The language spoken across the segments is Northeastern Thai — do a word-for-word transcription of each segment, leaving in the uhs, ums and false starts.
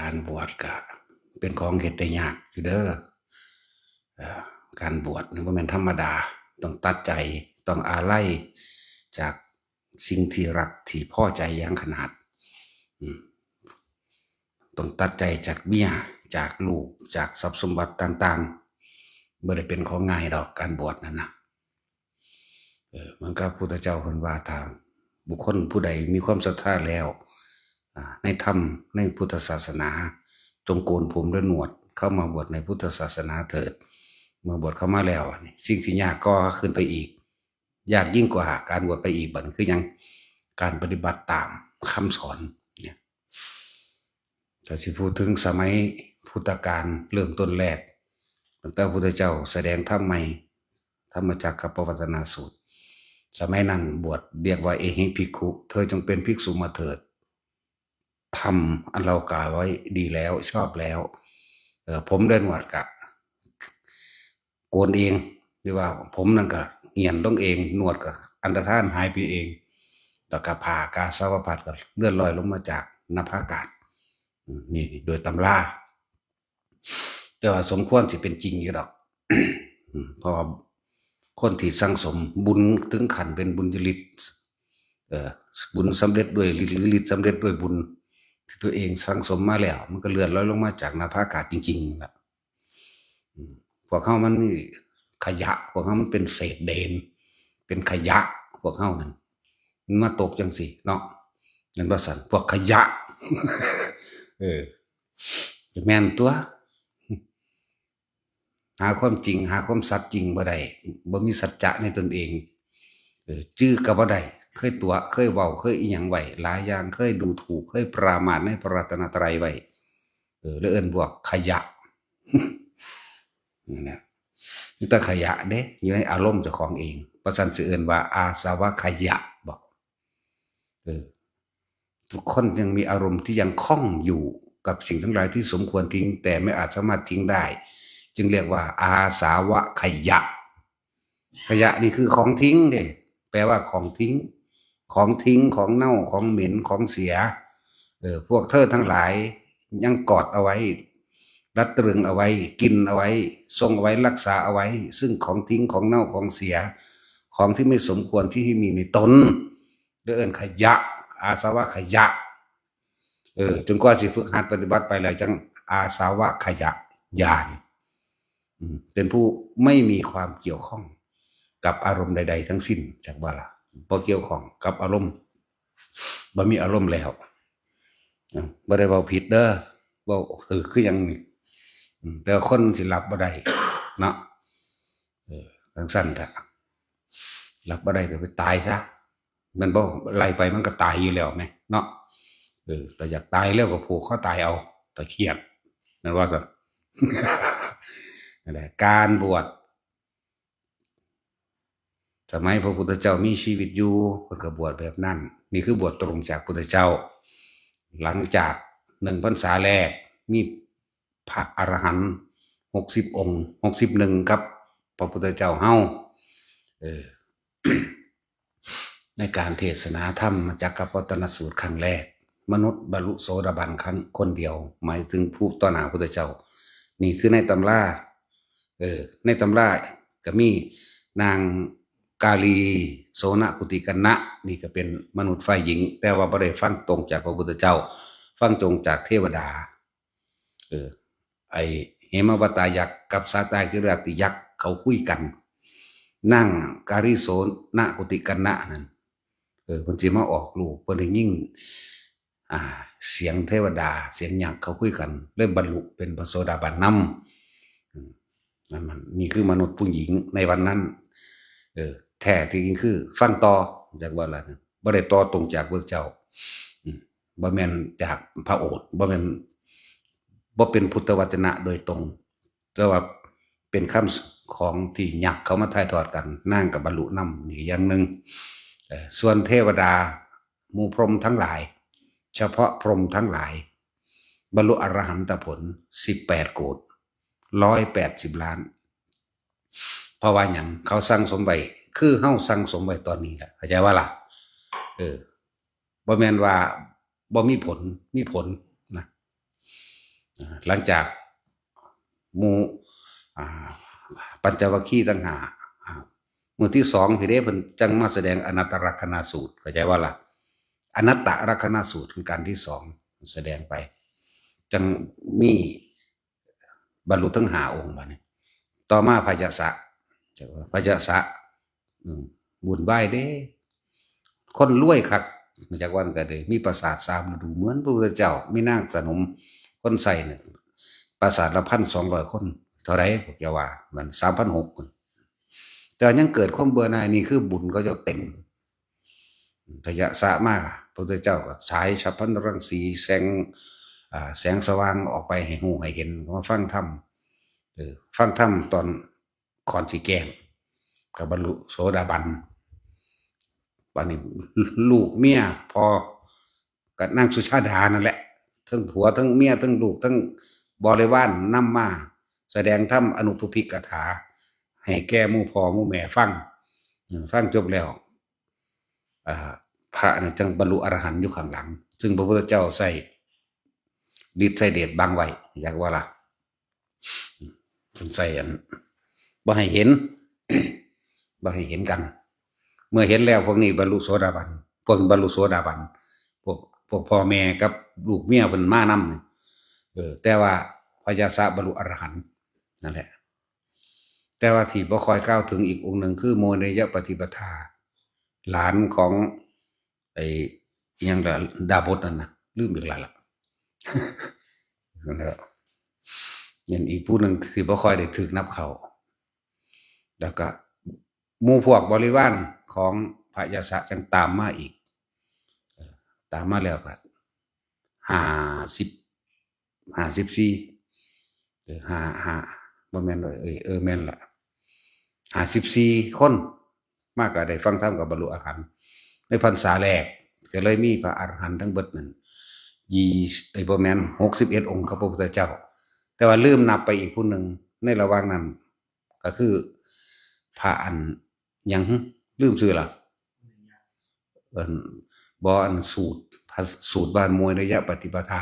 การบวชก็เป็นของเฮ็ดได้ยากอยู่เด้อ เอ่อ การบวชนี่บ่แม่นธรรมดา ต้องตัดใจ ต้องอาลัยจากสิ่งที่รักที่พอใจอย่างขนาด อืม ต้องตัดใจจากเมีย จากลูก จากทรัพย์สมบัติต่างๆ บ่ได้เป็นของง่ายดอกการบวชนั่นนะ เออ มันก็พุทธเจ้าเพิ่นว่า ถ้าบุคคลผู้ใดมีความศรัทธาแล้ว อ่า ในธรรม ในพุทธศาสนา จงโกนผมและหนวด เข้ามาบวชในพุทธศาสนาเถิด เมื่อบวชเข้ามาแล้ว อันนี้ สิ่งที่ยากก็ขึ้นไปอีก ยากยิ่งกว่าการบวชไปอีก บัดนี้คือหยัง การปฏิบัติตามคำสอนเนี่ย ถ้าสิพูดถึงสมัยพุทธกาลเริ่มต้นแรก ตั้งแต่พุทธเจ้าแสดงธรรมใหม่ ธรรมจักรกัปปวัตนสูตร สมัยนั้นบวชเรียกว่า เอหิภิกขุ เธอจงเป็นภิกษุมาเถิด ธรรมอันเรากล่าวไว้ดีแล้ว ชอบแล้ว เอ่อ ผมและหนวดก็โกนเอง หรือว่าผมนั่นก็เหี่ยนลงเอง หนวดก็อันตรธานหายไปเอง แล้วก็ผ้ากาสาวพัสตร์ก็เลื่อนลอยลงมาจากนภาอากาศ อืม นี่โดยตำรา แต่ว่าสมควรสิเป็นจริงอยู่ดอก อืม เพราะว่าคนที่สั่งสมบุญถึงขั้นเป็นบุญญาฤทธิ์ เอ่อ บุญสำเร็จด้วยฤทธิ์ หรือฤทธิ์สำเร็จด้วยบุญ ที่ตัวเองสั่งสมมาแล้ว มันก็เลื่อนลอยลงมาจากนภาอากาศจริงๆ นั่นล่ะ อืม พวกเฮามันมีขยะ พวกเฮามันเป็นเศษเดน เป็นขยะ พวกเฮานั่น มันมาตกจังซี่เนาะ แม่นบ่ซั่น พวกขยะ เออ จะแม่นตัว หาความจริง หาความสัตย์จริงบ่ได้ บ่มีสัจจะในตนเอง เออ จื้อก็บ่ได้ เคยตั๋วะ เคยเว้า เคยอิหยังไว้ หลายอย่าง เคยดูถูก เคยปรามาสในพระรัตนตรัยไว้ เออ แล้วเอิ้นพวกขยะ นั่นแหละ มีแต่ขยะเด้ อยู่ในอารมณ์เจ้าของเอง เพราะฉะนั้นสิเอิ้นว่าอาสวะขยะบ่ เออ ทุกคนยังมีอารมณ์ที่ยังข้องอยู่กับสิ่งทั้งหลายที่สมควรทิ้ง แต่ไม่อาจสามารถทิ้งได้ จึงเรียกว่าอาสวะขยะ ขยะนี่คือของทิ้งเด้ แปลว่าของทิ้ง ของทิ้ง ของเน่า ของเหม็น ของเสีย เออ พวกเธอทั้งหลายยังกอดเอาไว้ รัดตรึงเอาไว้ กินเอาไว้ ทรงเอาไว้ รักษาเอาไว้ ซึ่งของทิ้ง ของเน่า ของเสีย ของที่ไม่สมควรที่ให้มีในตน เรียกเอิ้นขยะ อาสวะขยะ เออ จนกว่าสิฝึกหัดปฏิบัติไปแล้วจั่งอาสวะขยะญาณ อืม เป็นผู้ไม่มีความเกี่ยวข้องกับอารมณ์ใดๆ ทั้งสิ้น จักว่าล่ะ บ่เกี่ยวข้องกับอารมณ์ บ่มีอารมณ์แล้ว อืม บ่ได้เว้าผิดเด้อ เว้า เออ คือหยังนี่ อืม แต่ว่าคนสิรับบ่ได้เนาะ เออ จั่งซั้นล่ะ รับบ่ได้ก็ไปตายซะ แม่นบ่ ไล่ไปมันก็ตายอยู่แล้วแหมเนาะ เออ แต่อยากตายแล้วก็ผูกคอตายเอา แต่เครียด แม่นว่าซั่น นั่นแหละ การบวช สมัยพระพุทธเจ้ามีชีวิตอยู่ เพิ่นก็บวชแบบนั้น นี่คือบวชตรงจากพุทธเจ้า หลังจากหนึ่งพรรษาแรก มีพระอรหันต์หกสิบองค์ หกสิบหนึ่งกับพระพุทธเจ้าเฮา เออ ในการเทศนาธรรมจักรกัปปวัตนสูตรครั้งแรก มนุษย์บรรลุโสดาบันครั้งคนเดียว หมายถึงผู้ต่อหน้าพุทธเจ้า นี่คือในตำรา เออ ในตำราก็มีนางกาลีโสนกุติกัณณะ นี่ก็เป็นมนุษย์ฝ่ายหญิง แต่ว่าบ่ได้ฟังตรงจากพระพุทธเจ้า ฟังตรงจากเทวดา เออ ไอ้เหมวัตตายักษ์กับสาตาคิราติยักษ์เขาคุยกัน นางกาลีโสนกุติกัณณะนั่น เออ เพิ่นสิมาออกลูก เพิ่นได้ยิน อ่า เสียงเทวดา เสียงยักษ์เขาคุยกัน เลยบรรลุเป็นพระโสดาบันนำ อืม นั่นมัน นี่คือมนุษย์ผู้หญิงในวันนั้น เออ แท้ที่จริงคือฟังต่อ จักว่าล่ะนะ บ่ได้ต่อตรงจากพระเจ้า อืม บ่แม่นจากพระโอษฐ์ บ่แม่น บ่เป็นพุทธวจนะโดยตรง แต่ว่าเป็นคำของที่ยักษ์เขามาถ่ายทอดกัน นางก็บรรลุนำ นี่อย่างหนึ่ง เอ่อ ส่วนเทวดา หมู่พรหมทั้งหลาย เฉพาะพรหมทั้งหลาย บรรลุอรหันตผล สิบแปดโกฏ ร้อยแปดสิบล้าน เพราะว่าหยัง เขาสั่งสมไว้ คือเฮาสั่งสมไว้ตอนนี้แหละ เข้าใจว่าล่ะ เออ บ่แม่นว่าบ่มีผล มีผลนะ หลังจากหมู่ อ่า ปัญจวัคคีย์ทั้งห้า อ่า มื้อที่สองพีเด้เพิ่นจั่งมาแสดงอนัตตลักษณสูตร เข้าใจว่าล่ะ อนัตตลักษณสูตรเป็นการที่สอง แสดงไป จั่งมีบรรลุทั้งห้าองค์บัดนี้ ต่อมาพยสะ พยสะ อืม วุ่นวายเด้ คนรวยคัก จักวันก็ได้มีปราสาทสามฤดู เหมือนพระพุทธเจ้า มีนางสนม คนใส่เนี่ย ปราสาทละพันสองร้อยคน เท่าไหร่พวกเจ้าว่า มันสามพันหกคน แต่ยังเกิดความเบื่อหน่าย นี่คือบุญเขาเจ้าเต็ม พยสะมา พระพุทธเจ้าก็ฉายฉัพพลรังสี แสง อ่า แสงสว่างออกไปให้ฮู้ให้เห็น มาฟังธรรม เออ ฟังธรรมตอนก่อนสิแกล้ง ก็บรรลุโสดาบัน บัดนี้ลูกเมียพ่อ กับนางสุชาดานั่นแหละ ทั้งผัวทั้งเมียทั้งลูกทั้งบริวารนำมาแสดงธรรมอนุปพิกถา ให้แก่หมู่พ่อหมู่แม่ฟัง อืม ฟังจบแล้ว อ่า พระนี่จั่งบรรลุอรหันต์อยู่ข้างหลัง ซึ่งพระพุทธเจ้าใส่ฤทธิ์ใส่เดชบังไว้ อยากว่าล่ะ เพิ่นใส่อัน บ่ให้เห็น บ่ให้เห็นกัน เมื่อเห็นแล้วพวกนี้บรรลุโสดาบัน พวกบรรลุโสดาบัน พวก พวกพ่อแม่กับลูกเมียเพิ่นมานำนี่ เออ แต่ว่าพยสะบรรลุอรหันต์นั่นแหละ แต่ว่าที่บ่ค่อยกล่าวถึงอีกองค์หนึ่งคือโมเนยปฏิปทา หลานของ ไอ้อิหยังล่ะ ดาบสนั่นนะ ลืมอีกแล้วล่ะ นั่นแหละ เป็นอีกผู้หนึ่งที่บ่ค่อยได้ถืกนับเข้า แล้วก็หมู่พวกบริวารของพยสะจั่งตามมาอีก เอ่อ ตามมาแล้วก็ห้าสิบ ห้าสิบสี่ เออ ห้า ห้า บ่แม่น เอ้ย เออ แม่นละ ห้าสิบสี่คน มาก็ได้ฟังธรรมกับบรรลุอรหันต์ ในพรรษาแรก ก็เลยมีพระอรหันต์ทั้งเบิดนั่น ยี่ เอ้ย บ่แม่น หกสิบเอ็ดองค์ครับพระพุทธเจ้า แต่ว่าลืมนับไปอีกผู้หนึ่ง ในระหว่างนั้น ก็คือพระอันหยัง ลืมชื่อละ เอิ่น บ่ อันสูตร พระสูตรบ้านมวยระยะปฏิปทา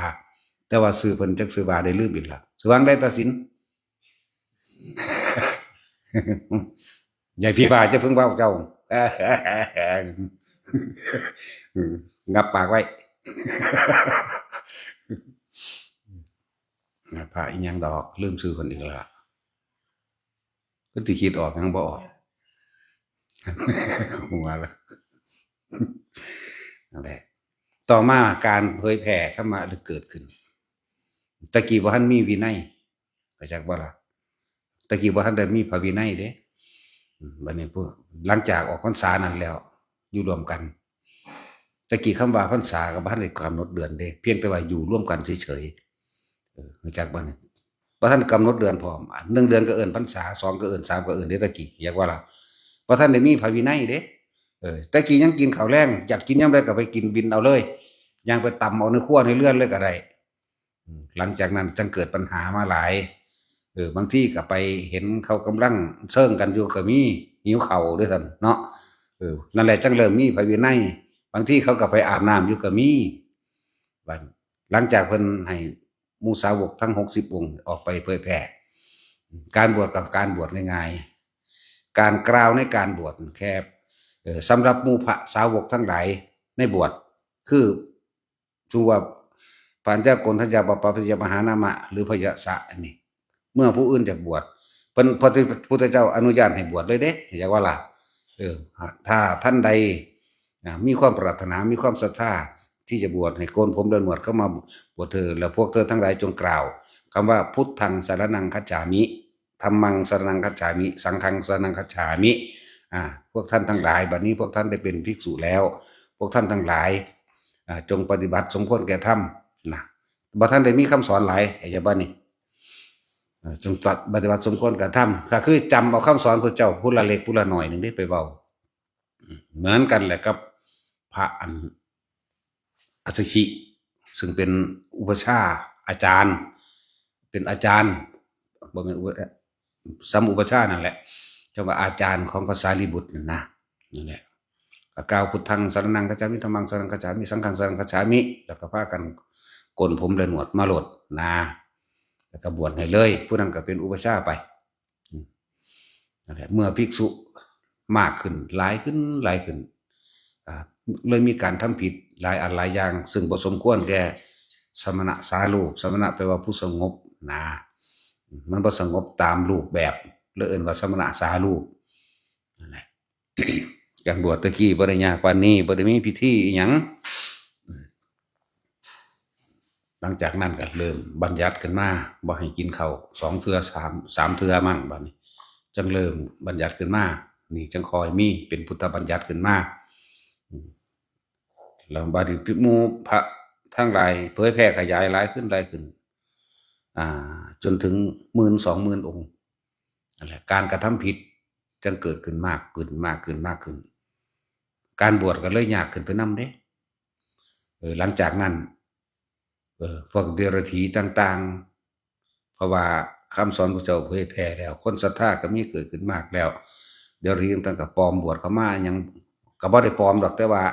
แต่ว่าชื่อเพิ่นจักชื่อว่าได้ลืมอีกละ ชื่อว่าได้ตัดสิน ใหญ่พี่บ่าจะเพิ่งเว้าเจ้า งับปากไว้ พระอีหยังดอก ลืมชื่อเพิ่นอีกแล้วล่ะ ก็สิคิดออกยังบ่ออก หัวละ นั่นแหละ ต่อมาการเผยแผ่ธรรมะได้เกิดขึ้น ตะกี้บ่ทันมีวินัย เข้าใจบ่ล่ะ ตะกี้บ่ทันได้มีพระวินัยเด้ อืม บัดนี้พวก หลังจากออกพรรษานั้นแล้ว อยู่ร่วมกัน ตะกี้คำว่าพรรษาก็บ่ทันได้กำหนดเดือนเด้ เพียงแต่ว่าอยู่ร่วมกันเฉยๆ เออ รู้จักบ่นี่ บ่ทันกำหนดเดือนพร้อม อ่ะ หนึ่งเดือนก็เอิ้นพรรษา สองก็เอิ้น สามก็เอิ้นเด้ ตะกี้ อยากว่าล่ะ บ่ทันได้มีพระวินัยเด้ เออ ตะกี้ยังกินข้าวแลง อยากกินยามใดก็ไปกินบิณเอาเลย ย่างไปตำเอาในครัวในเรือนเลยก็ได้ อืม หลังจากนั้นจั่งเกิดปัญหามาหลาย เออ บางทีก็ไปเห็นเขากำลังเซิ่งกันอยู่ก็มี หิวข้าวด้วยกันเนาะ เออ นั่นแหละจั่งเริ่มมีพระวินัย บางทีเขาก็ไปอาบน้ำอยู่ก็มี บัด หลังจากเพิ่นให้หมู่สาวกทั้งหกสิบองค์ออกไปเผยแผ่ การบวชก็การบวชง่ายๆ การกล่าวในการบวชแค่ เอ่อ สำหรับหมู่พระสาวกทั้งหลายในบวช คือ สมมุติว่า ปัญจโกณฑัญญา ปปาปัจจยมหานามะ หรือพยสะอันนี้ เมื่อผู้อื่นอยากบวช เพิ่น พระพุทธเจ้าอนุญาตให้บวชเลยเด้ อยากว่าล่ะ เออ ถ้าท่านใด อ่า มีความปรารถนา มีความศรัทธาที่จะบวช ให้โกนผมและหนวดเข้ามาบวชเถิด แล้วพวกเธอทั้งหลายจงกล่าวคำว่า พุทธังสรณังคัจฉามิ ธัมมังสรณังคัจฉามิ สังฆังสรณังคัจฉามิ อ่า พวกท่านทั้งหลาย บัดนี้พวกท่านได้เป็นภิกษุแล้ว พวกท่านทั้งหลาย อ่า จงปฏิบัติสมควรแก่ธรรม นะ บ่ทันได้มีคำสอนหลาย เข้าใจบ่นี่ เอ่อ จงปฏิบัติสมควรแก่ธรรม ก็คือจำเอาคำสอนพระเจ้าผู้ละเล็กผู้ละน้อยหนึ่งได้ไปเว้า เหมือนกันแหละกับพระอันอัสสชิ ซึ่งเป็นอุปัชฌาย์อาจารย์ เป็นอาจารย์ บ่แม่นอุป- สัมอุปัชฌาย์นั่นแหละ คำว่าอาจารย์ของพระสารีบุตรนั่นนะ นั่นแหละ ก็กล่าวพุทธังสรณังคัจฉามิ ธัมมังสรณังคัจฉามิ สังฆังสรณังคัจฉามิ แล้วก็พากันโกนผมและหนวดมาโลดนะ ก็บวชให้เลย ผู้นั้นก็เป็นอุปัชฌาย์ไป อืม นั่นแหละ เมื่อภิกษุมากขึ้น หลายขึ้น หลายขึ้น อ่า เลยมีการทำผิดหลายอันหลายอย่าง ซึ่งบ่สมควรแก่สมณะสารูป สมณะแปลว่าผู้สงบนะ มันบ่สงบตามรูปแบบ เลยเอิ้นว่าสมณะสารูป นั่นแหละ การบวชตะกี้บ่ได้ยากปานนี้ บ่ได้มีพิธีอิหยัง หลังจากนั้นก็เริ่มบัญญัติขึ้นมา บ่ให้กินข้าวสองเทื่อ สาม สามเทื่อมั้ง บัดนี้ จั่งเริ่มบัญญัติขึ้นมา นี่จั่งค่อยมีเป็นพุทธบัญญัติขึ้นมา อืม แล้วบัดนี้หมู่พระทั้งหลายเผยแผ่ขยายหลายขึ้น หลายขึ้น อ่า จนถึงหมื่น สองหมื่นองค์ นั่นแหละ การกระทำผิดจั่งเกิดขึ้นมากขึ้น มากขึ้น มากขึ้น การบวชก็เลยยากขึ้นไปนำเด้ เออ หลังจากนั้น เออ พวกเดรัจฉีต่างๆ เพราะว่าคำสอนพระเจ้าเผยแผ่แล้ว คนศรัทธาก็มีเกิดขึ้นมากแล้ว เดรัจฉีต่างๆ ก็ปลอมบวชเข้ามา หยังก็บ่ได้ปลอมดอก แต่ว่า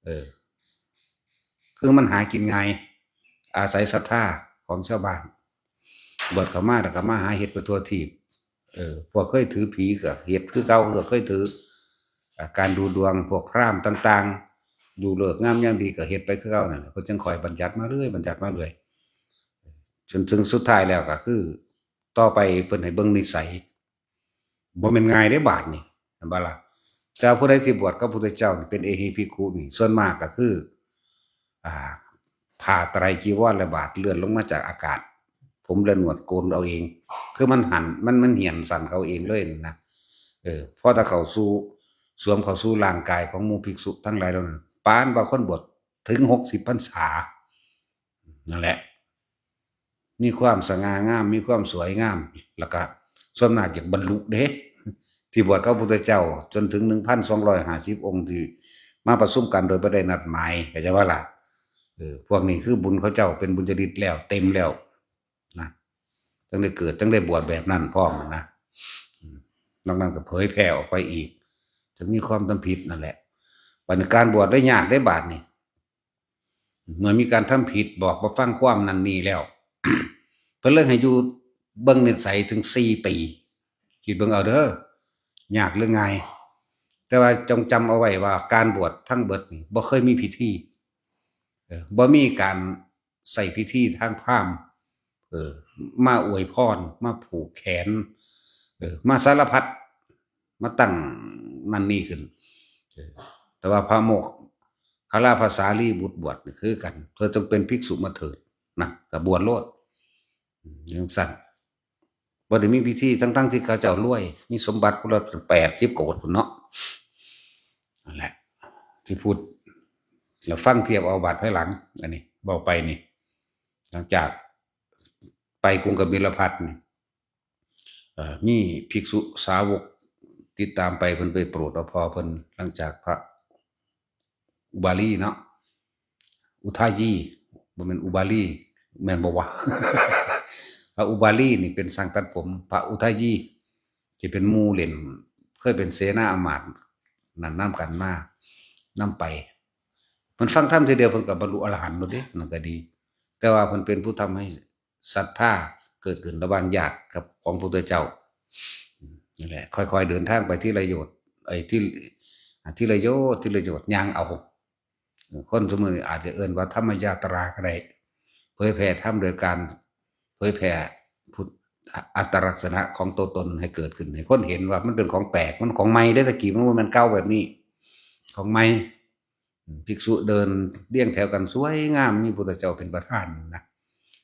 เออ คือมันหากินง่าย อาศัยศรัทธาของชาวบ้าน บวชเข้ามาแล้วก็มาหาเฮ็ดไปทั่วทีป เออ พวกเคยถือผีก็เฮ็ดคือเก่า พวกเคยถือ อ่า การดูดวง พวกพราหมณ์ต่างๆ ดูฤกษ์งามยามดีก็เฮ็ดไปคือเก่านั่นแหละ เพิ่นจั่งค่อยบัญญัติมาเรื่อย บัญญัติมาเรื่อย จนถึงสุดท้ายแล้วก็คือ ต่อไปเพิ่นให้เบิ่งนิสัย บ่แม่นง่ายเด้บาดนี่ เห็นบ่ล่ะ แต่ผู้ใดที่บวชกับพระพุทธเจ้านี่เป็นเอหิภิกขุนี่ ส่วนมากก็คือ อ่า ผ้าไตรจีวรและบาทเลื่อนลงมาจากอากาศ ผมและหนวดโกนเอาเอง คือมันหัน มัน มันเหี่ยนสั่นเขาเองเลยนะ เออ พอถ้าเข้าสู่ สวมเข้าสู่ร่างกายของหมู่ภิกษุทั้งหลายเหล่านั้น ปานว่าคนบวชถึงหกสิบพรรษา นั่นแหละ มีความสง่างาม มีความสวยงาม แล้วก็ส่วนมากอยากบรรลุเด้ ที่บวชกับพระพุทธเจ้า จนถึง หนึ่งพันสองร้อยห้าสิบองค์ ที่มาประชุมกันโดยบ่ได้นัดหมาย เข้าใจบ่ล่ะ เออ พวกนี้คือบุญเขาเจ้า เป็นบุญญาฤทธิ์แล้ว เต็มแล้วนะ จั่งได้เกิด จั่งได้บวชแบบนั้นพร้อมนะ อืม นอกนั้นก็เผยแผ่ออกไปอีก จั่งมีความทำผิดนั่นแหละ บัดนี้การบวชได้ยากได้บาดนี่ เมื่อมีการทำผิด บอกบ่ฟังความนั่นนี่แล้ว เพิ่นเลยให้อยู่เบิ่งนิสัยถึงสี่ปี คิดเบิ่งเอาเด้อ ยากหรือง่าย แต่ว่าจงจำเอาไว้ว่าการบวชทั้งเบิดนี่บ่เคยมีพิธี เออ บ่มีการใช้พิธีทางพราหมณ์ เออ มาอวยพร มาผูกแขน เออ มาสารพัด มาตั้งนั่นนี่ขึ้น เออ แต่ว่าพระโมคคัลลาภาษาลีบุตรบวชนี่คือกัน เธอจงเป็นภิกษุมาเถิดนะ ก็บวชโลด อืม จั่งซั้น บ่ได้มีพิธี ทั้งๆที่เขาเจ้ารวย มีสมบัติคนละแปดสิบโกฏพุ้นเนาะ นั่นแหละ ที่พูด แล้วฟังเทียบเอาบัดภายหลัง อันนี้เว้าไปนี่ หลังจากไปกรุงกบิลพัสดุ์นี่ เอ่อ มีภิกษุสาวกติดตามไป เพิ่นไปโปรดเอาพ่อเพิ่น หลังจากพระอุบาลีเนาะ อุทายี บ่แม่นอุบาลี แม่นบ่วะ พระอุบาลีนี่เป็นช่างตัดผม พระอุทายี ที่เป็นหมู่เล่น เคยเป็นเสนาอำมาตย์นั่นนำกันมา นำไป เพิ่นฟังธรรมทีเดียวเพิ่นก็บรรลุอรหันต์โลดเด้ นั่นก็ดี แต่ว่าเพิ่นเป็นผู้ทำให้ศรัทธาเกิดขึ้นระหว่างญาติกับของพระพุทธเจ้า นั่นแหละ ค่อยๆเดินทางไปทีละโยชน์ ไอ้ที่ อ่า ทีละโยชน์ ทีละโยชน์ ย่างเอา คนซุมื้อนี้อาจจะเอิ้นว่าธรรมยาตราก็ได้ เผยแผ่ธรรมโดยการเผยแผ่พุทธ อัตลักษณะของตัวตนให้เกิดขึ้น ให้คนเห็นว่ามันเป็นของแปลก มันของใหม่เด้ ตะกี้มันบ่แม่นเก่าแบบนี้ ของใหม่ อืม ภิกษุเดินเรียงแถวกันสวยงาม มีพุทธเจ้าเป็นประธานนะ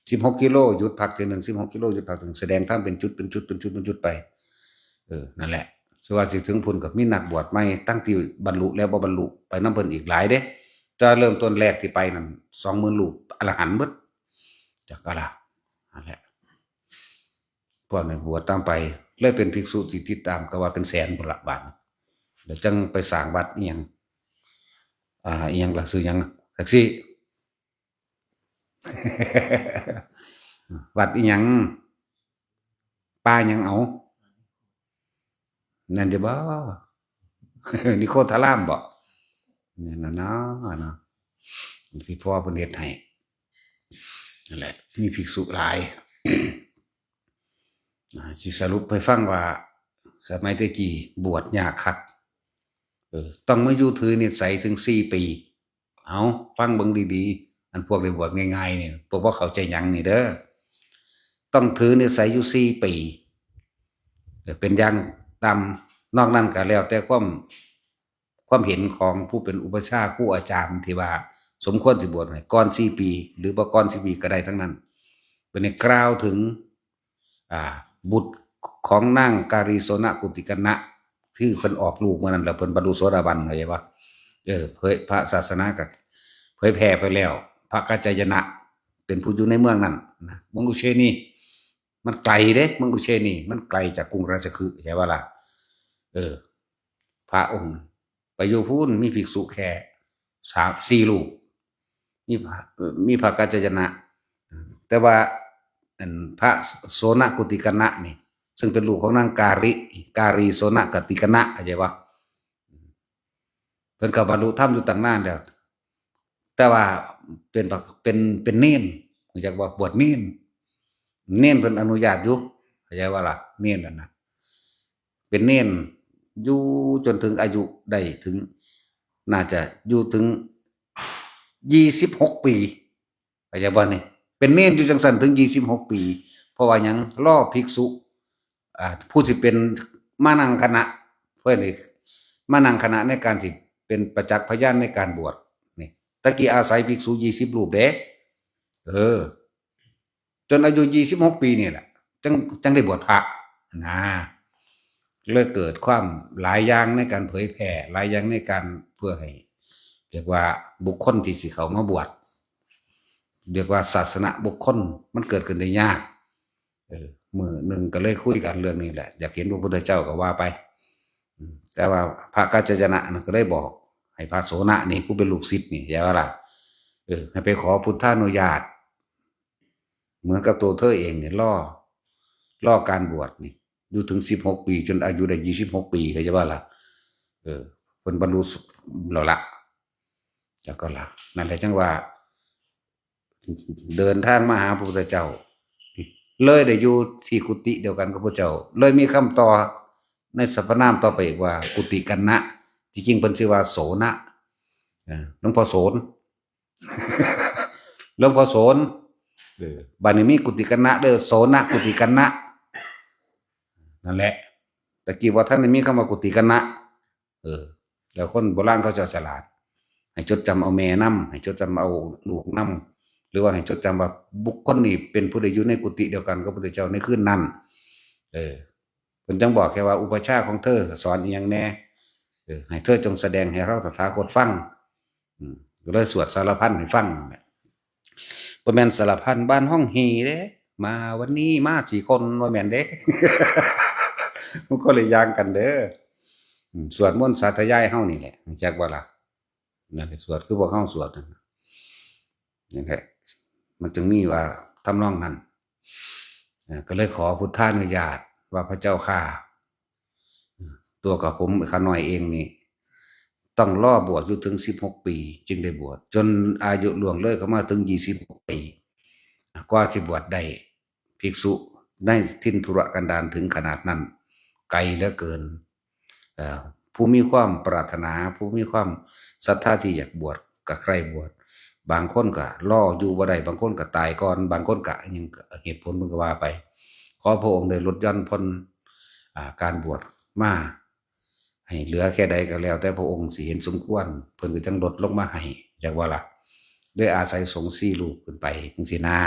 สิบหกกิโลหยุดพักเทื่อหนึ่ง สิบหกกิโลหยุดพักเทื่อหนึ่ง แสดงธรรมเป็นจุด เป็นจุด เป็นจุด เป็นจุดไป เออ นั่นแหละ สิว่าสิถึงพุ้นก็มีนักบวชใหม่ ตั้งที่บรรลุแล้วบ่บรรลุ ไปนำเพิ่นอีกหลายเด้ แต่เริ่มต้นแรกที่ไปนั่น สองหมื่นรูป อรหันต์เบิด จักอะล่ะ นั่นแหละ พวกนั้นบวชตามไป เลยเป็นภิกษุที่ติดตามก็ว่าเป็นแสนพุ้นละบาดนี้ แล้วจั่งไปสร้างวัดอิหยัง อ่า อิหยังล่ะ ชื่อหยัง แท็กซี่ วัดอิหยัง ป่าหยังเอา นั่นเด้บ่ นิโคธารามบ่ นี่นะเนาะ เนาะ ที่พ่อเพิ่นเฮ็ดให้ นั่นแหละ มีภิกษุหลาย อ่า สิสรุปให้ฟังว่า สมัยแต่กี้บวชยากคัก เออ ต้องมาอยู่ถือนิสัยถึงสี่ปี เอา ฟังเบิ่งดีๆ อันพวกได้บวชง่ายๆ นี่ พวกบ่เข้าใจหยังนี่เด้อ ต้องถือนิสัยอยู่สี่ปี เออ เป็นอย่างต่ำ นอกนั้นก็แล้วแต่ความ ความเห็นของผู้เป็นอุปัชฌาย์ครูอาจารย์ที่ว่าสมควรสิบวชให้ก่อนสี่ปี หรือบ่ก่อนสี่ปีก็ได้ทั้งนั้น เพิ่นได้กล่าวถึง อ่า บุตรของนางกาลีโสนกุติกนะ คือเพิ่นออกลูกเมื่อนั้นแล้วเพิ่นบรรลุโสดาบัน เข้าใจบ่ เออ เผย พระศาสนาก็เผยแผ่ไปแล้ว พระกัจจายนะเป็นผู้อยู่ในเมืองนั้นนะ เมืองอุเชนี มันไกลเด้ เมืองอุเชนี มันไกลจากกรุงราชคฤห์ เข้าใจบ่ล่ะ เออ พระองค์ไปอยู่พู้น มีภิกษุแค่สามสี่รูป มีพระ เอ่อ มีพระกัจจายนะ แต่ว่า อันพระโสนกุติกนะนี่ ซึ่งเป็นลูกของนางกาลิ กาลีโสนกุติกนะ เข้าใจบ่ เพิ่นก็บรรลุธรรมอยู่ตั้งนานแล้ว แต่ว่าเป็นพระ เป็น เป็นเณร รู้จักบ่ บวชเณร เณรเพิ่นอนุญาตอยู่ เข้าใจบ่ล่ะ เณรนั่นน่ะ เป็นเณรอยู่จนถึงอายุได้ถึง น่าจะอยู่ถึงยี่สิบหกปี เข้าใจบ่นี่ เป็นเณรอยู่จังซั่นถึงยี่สิบหกปี เพราะว่าหยัง รอภิกษุ อ่า ผู้สิเป็นมานั่งคณะ เพิ่นนี่มานั่งคณะในการสิเป็นประจักษ์พยานในการบวชนี่ ตะกี้อาศัยภิกษุยี่สิบรูปเด้ เออ จนอายุยี่สิบหกปีนี่แหละ จัง จังได้บวชพระนะ เลยเกิดความหลายอย่างในการเผยแผ่ หลายอย่างในการเพื่อให้ เรียกว่าบุคคลที่สิเข้ามาบวช เรียกว่าศาสนบุคคล มันเกิดขึ้นได้ยาก เออ มื้อหนึ่งก็เลยคุยกันเรื่องนี้แหละ อยากเห็นพระพุทธเจ้าก็ว่าไป อืม แต่ว่าพระกัจจายนะนั่นก็เลยบอกให้พระโสนนี่ผู้เป็นลูกศิษย์นี่ เข้าใจบ่ล่ะ เออ ให้ไปขอพุทธานุญาต เหมือนกับตัวเธอเองเนี่ย รอ รอการบวชนี่ อยู่ถึงสิบหกปี จนอายุได้ยี่สิบหกปี เข้าใจบ่ล่ะ เออ เพิ่นบรรลุแล้วละ แล้วก็ละ นั่นแหละจังว่า เดินทางมาหาพระพุทธเจ้า เลยได้อยู่ที่กุฏิเดียวกันกับพระเจ้า เลยมีคำต่อในสรรพนามต่อไปอีกว่า กุติกนะ ที่จริงเพิ่นชื่อว่าโสน เอ่อ หลวงพ่อโสน หลวงพ่อโสน เออ บัดนี้มีกุติกนะเด้อ โสนกุติกนะ นั่นแหละ ตะกี้ว่าท่านได้มีคำว่ากุติกนะ เออ แล้วคนโบราณเขาเจ้าฉลาด ให้จดจำเอาแม่นำ ให้จดจำเอาลูกนำ หรือว่าให้จดจำว่าบุคคลนี้เป็นผู้ใดอยู่ในกุฏิเดียวกันกับพระพุทธเจ้าในคืนนั้น เออ เพิ่นจังบอกแค่ว่าอุปัชฌาย์ของเธอสอนอีหยังแน่ เออ ให้เธอจงแสดงให้เราตถาคตฟัง อืม ก็เลยสวดสารพันให้ฟังนั่นแหละ บ่แม่นสารพันบ้านห้องฮีเด้ มาวันนี้มาสี่คน บ่แม่นเด้ มันคนละอย่างกันเด้อ อืม สวดมนต์สาธยายเฮานี่แหละ รู้จักบ่ล่ะ นั่นแหละ สวดคือพวกเฮาสวดนั่นน่ะ นั่นแหละ มันจึงมีว่าทำนองนั้น อ่า ก็เลยขอพุทธานุญาตว่า พระเจ้าข้า ตัวกับผมข้าน้อยเองนี่ ต้องรอบวชอยู่ถึงสิบหกปี จึงได้บวช จนอายุล่วงเลยเข้ามาถึงยี่สิบหกปี กว่าสิบวชได้ ภิกษุในถิ่นทุรกันดารถึงขนาดนั้น ไกลเหลือเกิน เอ่อ ผู้มีความปรารถนา ผู้มีความศรัทธาที่อยากบวช ก็ใคร่บวช บางคนก็รออยู่บ่ได้ บางคนก็ตายก่อน บางคนก็อิหยัง เหตุผลเพิ่นก็ว่าไป ขอพระองค์ได้ลดหย่อนผ่อน อ่า การบวชมา ให้เหลือแค่ใดก็แล้วแต่พระองค์สิเห็นสมควร เพิ่นก็จั่งลดลงมาให้ จักว่าล่ะ ด้วยอาศัยสงฆ์สี่รูปขึ้นไปจั่งซี้นา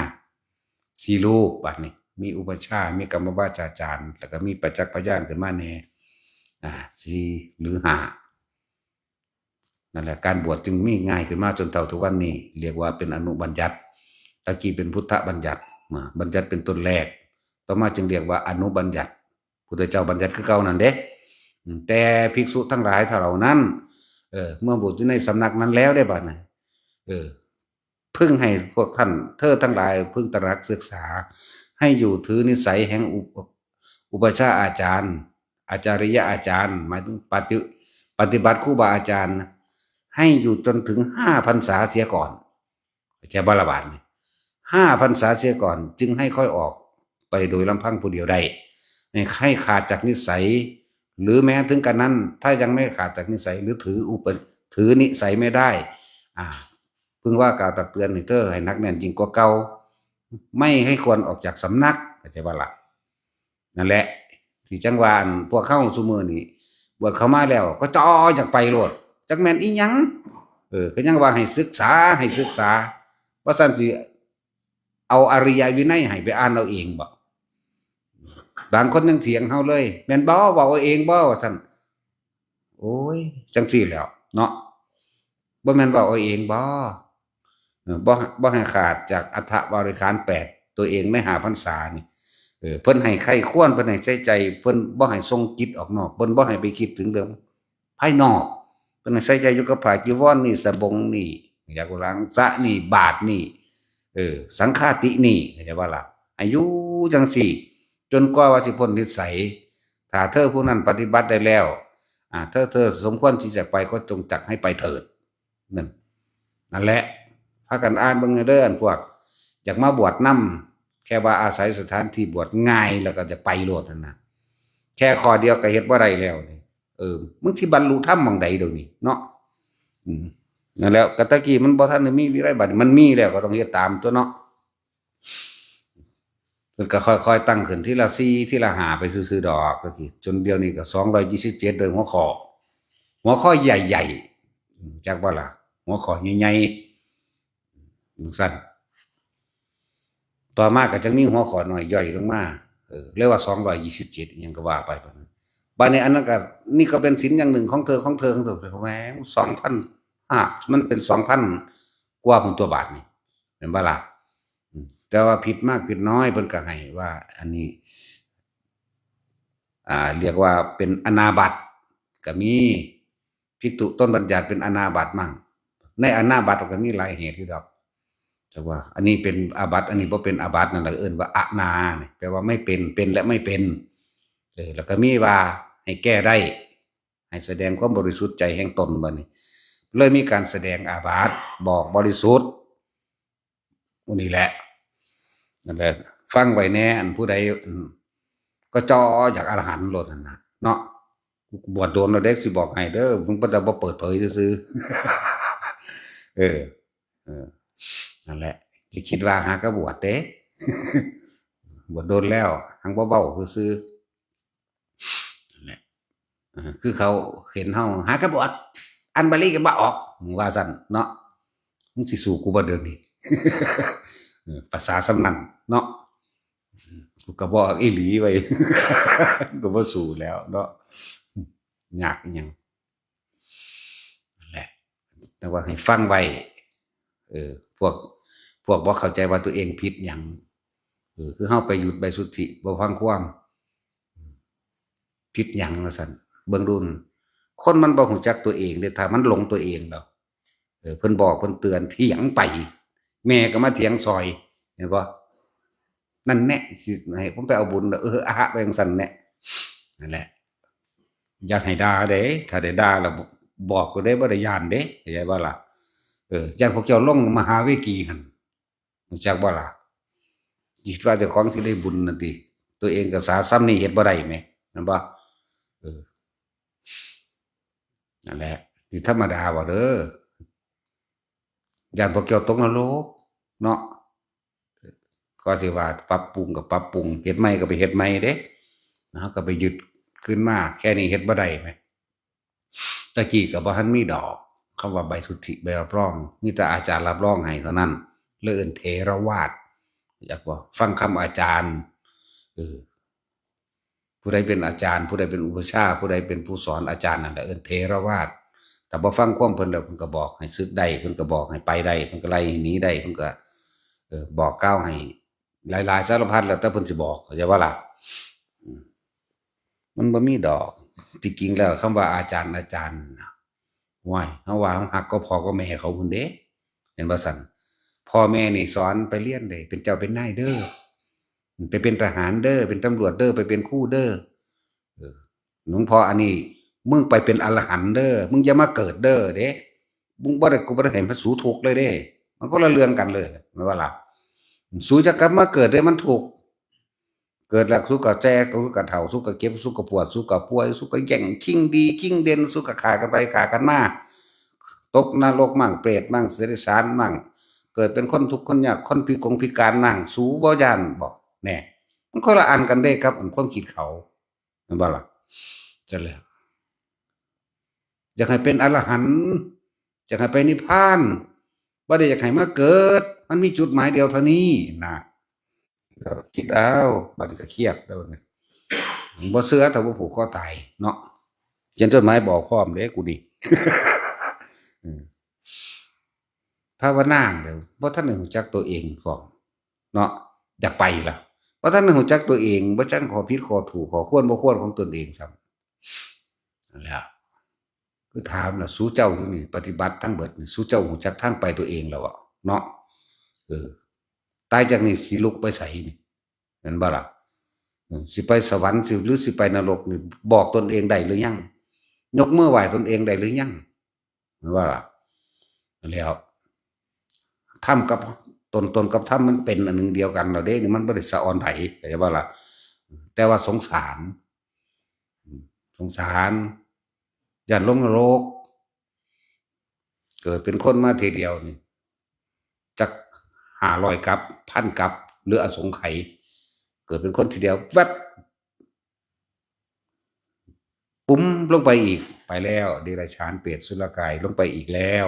สี่รูป บัดนี้ มีอุปัชฌาย์ มีกรรมวาจาจารย์ แล้วก็มีประจักษ์พยานขึ้นมาแน่ อ่า สี่หรือห้า นั่นแหละ การบวชจึงมีง่ายขึ้นมาจนเท่าทุกวันนี้ เรียกว่าเป็นอนุบัญญัติ ตะกี้เป็นพุทธบัญญัติ อ่า บัญญัติเป็นต้นแรก ต่อมาจึงเรียกว่าอนุบัญญัติ พุทธเจ้าบัญญัติคือเก่านั่นเด้ อืม แต่ภิกษุทั้งหลายเหล่านั้น เออ เมื่อบวชอยู่ในสำนักนั้นแล้วได้บัดนั้น เออ พึงให้พวกท่าน เธอทั้งหลายพึงตระหนักศึกษา ให้อยู่ถือนิสัยแห่งอุป- อุปัชฌาย์อาจารย์ อาจาริยะอาจารย์ หมายถึงปฏิ- ปฏิบัติครูบาอาจารย์ ให้อยู่จนถึงห้าพรรษาเสียก่อน เข้าใจบ่ล่ะบาดนี้ ห้าพรรษาเสียก่อน จึงให้ค่อยออกไปโดยลำพังผู้เดียวได้ ให้ให้ขาดจากนิสัย หรือแม้ถึงกันนั้น ถ้ายังไม่ขาดจากนิสัย หรือถืออุปถือนิสัยไม่ได้ อ่า เพิ่งว่ากล่าวตักเตือนให้เธอให้หนักแน่นยิ่งกว่าเก่า ไม่ให้ควรออกจากสำนัก เข้าใจบ่ล่ะ นั่นแหละ ที่จังว่าอันพวกเฮาซุมื้อนี้ บวชเข้ามาแล้วก็จ่ออยากไปโลด จักแม่นอีหยัง เออ ก็ยังว่าให้ศึกษา ให้ศึกษา ว่าซั่นสิเอาอริยวินัยให้ไปอ่านเอาเองบ่ บางคนยังเถียงเฮาเลย แม่นบ่ เว้าเอาเองบ่ ว่าซั่น โอ้ย จังซี่แหล้วเนาะ บ่แม่นเว้าเอาเองบ่ เออ บ่ บ่ให้ขาดจากอัฏฐบริขารแปด ตัวเองในห้าพรรษานี่ เออ เพิ่นให้ใคร่ครวญ เพิ่นให้ใส่ใจ เพิ่นบ่ให้ส่งจิตออกนอก เพิ่นบ่ให้ไปคิดถึงเรื่องภายนอก เพิ่นให้ใส่ใจอยู่กับผ้าจีวรนี่ สบงนี่ อยากล้างสะนี่ บาตรนี่ เออ สังฆาตินี่ เข้าใจบ่ล่ะ ให้อยู่จังซี่ จนกว่าว่าสิพ้นนิสัย ถ้าเธอผู้นั้นปฏิบัติได้แล้ว อ่า เธอ เธอสมควรที่จะไปก็จงจักให้ไปเถิด นั่น นั่นแหละ พากันอ่านเบิ่งเด้อ อันพวกอยากมาบวชนำ แค่ว่าอาศัยสถานที่บวชง่ายแล้วก็จะไปโลดนั่นนะ แค่ข้อเดียวก็เฮ็ดบ่ได้แล้วนี่ เออ มึงสิบรรลุธรรมหม่องใดเดี๋ยวนี้เนาะ อืม นั่นแหล้ว กะตะกี้มันบ่ทันได้มีวิไล บัดนี้มันมีแล้วก็ต้องเฮ็ดตามตัวเนาะ เพิ่นก็ค่อยๆตั้งขึ้นทีละสี่ ทีละห้าไปซื่อๆดอก ตะกี้ จนเดี๋ยวนี้ก็สองร้อยยี่สิบเจ็ด โดยหัวข้อ หัวข้อใหญ่ๆ จักบ่ล่ะ หัวข้อใหญ่ๆ จังซั่น ต่อมาก็จะมีหัวข้อน้อยย่อยลงมา เออ เรียกว่าสองร้อยยี่สิบเจ็ด อิหยังก็ว่าไป บัดนี้ บัดนี้อันนั้นก็ นี่ก็เป็นศีลอย่างหนึ่งของเธอ ของเธอ ของเธอ แหม สองพันห้า มันเป็น สองพัน กว่าพุ้นตัวบาดนี่ แม่นบ่ล่ะ อืม แต่ว่าผิดมากผิดน้อยเพิ่นก็ให้ว่า อันนี้ อ่า เรียกว่าเป็นอนาบัติก็มี ภิกษุต้นบัญญัติเป็นอนาบัติมั่ง ในอนาบัติก็มีหลายเหตุอยู่ดอก แต่ว่าอันนี้เป็นอาบัติ อันนี้บ่เป็นอาบัติ นั่นแหละเอิ้นว่าอนาเนี่ย แปลว่าไม่เป็น เป็นและไม่เป็น เออ แล้วก็มีว่าให้แก้ได้ ให้แสดงความบริสุทธิ์ใจแห่งตน บัดนี้ เลยมีการแสดงอาบัติ บอกบริสุทธิ์ หมู่นี้แหละ นั่นแหละ ฟังไว้แน่ อันผู้ใด อืม ก็จ่ออยากอรหันต์โลดหั่นน่ะ เนาะ บวชโดนแล้วเด้ สิบอกให้เด้อ มึงบ่ต้องมาเปิดเผยซื่อๆ เออ เออ นั่นแหละ อย่าคิดว่าหากะบวชเด้ บวชโดนแล้ว หังบ่เว้าซื่อๆ นั่นแหละ เออ คือเขาเห็นเฮา หากะบวช อ่านบาลีก็บ่ออก มึงว่าซั่นเนาะ มึงสิสู้กูบ่เดี๋ยวนี้ เออ ภาษาส่ำนั้นเนาะ กูก็บ่ออกอีหลีไว้ ก็บ่สู้แล้วเนาะ ยากอิหยัง นั่นแหละ แต่ว่าให้ฟังไว้ เออ พวก พวกบ่เข้าใจว่าตัวเองผิดหยัง เออ คือเฮาไปหยุดใบสุทธิ บ่ฟังความ ผิดหยังว่าซั่น เบิ่งดู คนมันบ่รู้จักตัวเองเด้ ถ้ามันหลงตัวเองแล้ว เออ เพิ่นบอก เพิ่นเตือน เถียงไป แม่ก็มาเถียงซอย เห็นบ่ นั่นแหละ สิให้ผมไปเอาบุญ เออ อะฮะ ไปจังซั่นแหละ นั่นแหละ อย่าให้ด่าเด้ ถ้าได้ด่าแล้วบอกก็ได้ บ่ได้ย้านเด้ เข้าใจบ่ล่ะ เออ ย้านพวกเจ้าลงมหาเวกีหั่น รู้จักบ่ล่ะ คิดว่าเจ้าของสิได้บุญนั่นติ ตัวเองก็สาส่ำนี้เฮ็ดบ่ได้แหม แม่นบ่ เออ นั่นแหละ สิธรรมดาบ่เด้อ ย้านพวกเจ้าตกนรกเนาะ ก็สิว่าปรับปรุงก็ปรับปรุง เฮ็ดใหม่ก็ไปเฮ็ดใหม่เด้ เฮาก็ไปยึดคืนมา แค่นี้เฮ็ดบ่ได้แหม ตะกี้ก็บ่ทันมีดอก คำว่าใบสุทธิ ใบรับรอง มีแต่อาจารย์รับรองให้เท่านั้น เลยเอิ้นเถรวาท อยากว่าฟังคำอาจารย์ เออ ผู้ใดเป็นอาจารย์ ผู้ใดเป็นอุปัชฌาย์ ผู้ใดเป็นผู้สอนอาจารย์นั่นแหละเอิ้นเถรวาท แต่บ่ฟังความเพิ่นแล้ว เพิ่นก็บอกให้สึกได้ เพิ่นก็บอกให้ไปได้ เพิ่นก็ไล่ให้หนีได้ เพิ่นก็ เออ บอกกล่าวให้หลายๆสารพัด แล้วแต่เพิ่นสิบอก เข้าใจบ่ล่ะ อืม มันบ่มีดอก ที่จริงแล้วคำว่าอาจารย์ อาจารย์น่ะ โอ้ย เฮาว่าเฮาฮักก็พ่อก็แม่เขาพุ้นเด้ เห็นบ่ซั่น พ่อแม่นี่สอนไปเรียนเด้ เป็นเจ้าเป็นนายเด้อ ไปเป็นทหารเด้อ เป็นตำรวจเด้อ ไปเป็นครูเด้อ เออ หลวงพ่ออันนี้ มึงไปเป็นอรหันต์เด้อ มึงอย่ามาเกิดเด้อเด้ มึงบ่ได้ กูบ่ได้ให้มันสูทุกข์เลยเด้ มันคนละเรื่องกันเลย แม่นบ่ล่ะ สูจะกลับมาเกิดเด้ มันทุกข์ เกิดแล้วสุกกะแก่ สุกกะเฒ่า สุกกะเจ็บ สุกกะปวด สุกกะป่วย สุกกะแย่ง ชิงดี ชิงเด่น สุกกะฆ่ากันไปฆ่ากันมา ตกนรกมั่ง เปรตมั่ง เดรัจฉานมั่ง เกิดเป็นคนทุกข์คนยาก คนพิกงพิการมั่ง สูบ่ย่านบ่ แน่ มันคนละอันกันเด้ครับ อันความคิดเขา แม่นบ่ล่ะ จั่งแล้ว อยากให้เป็นอรหันต์ อยากให้ไปนิพพาน บ่ได้อยากให้มาเกิด มันมีจุดหมายเดียวเท่านี้นะ ก็คิดเอา บัดนี้ก็เครียดแล้วนะ บ่เชื่อถ้าบ่ผูกคอตายเนาะ เขียนจดหมายบอกพร้อมเด้กูนี่ เออ ภาวนาเด้อ บ่ทันได้รู้จักตัวเองพร้อมเนาะ อยากไปล่ะ บ่ทันได้รู้จักตัวเอง บ่จักข้อผิดข้อถูก ข้อควรบ่ควรของตนเองซ้ำ นั่นแหละ คือถามล่ะ สูเจ้าอยู่นี่ ปฏิบัติทั้งเบิดนี่ สูเจ้ารู้จักทางไปตัวเองแล้วบ่เนาะ เออ ตายจากนี่สิลุกไปไสนี่ แม่นบ่ล่ะ เออ สิไปสวรรค์สิ หรือสิไปนรกนี่ บอกตนเองได้หรือยัง ยกมือไหว้ตนเองได้หรือยัง แม่นบ่ล่ะ แล้ว ธรรมกับตน ตนกับธรรมมันเป็นอันหนึ่งเดียวกันแล้วเด้ นี่มันบ่ได้สะออนไผ เข้าใจบ่ล่ะ แต่ว่าสงสาร อืม สงสาร ย้านลงนรก เกิดเป็นคนมาทีเดียวนี่ จักห้าร้อยกัป พันกัป หรืออสงไขย เกิดเป็นคนทีเดียว แวบ ปุ้ม ลงไปอีก ไปแล้ว เดรัจฉาน เปรต อสุรกาย ลงไปอีกแล้ว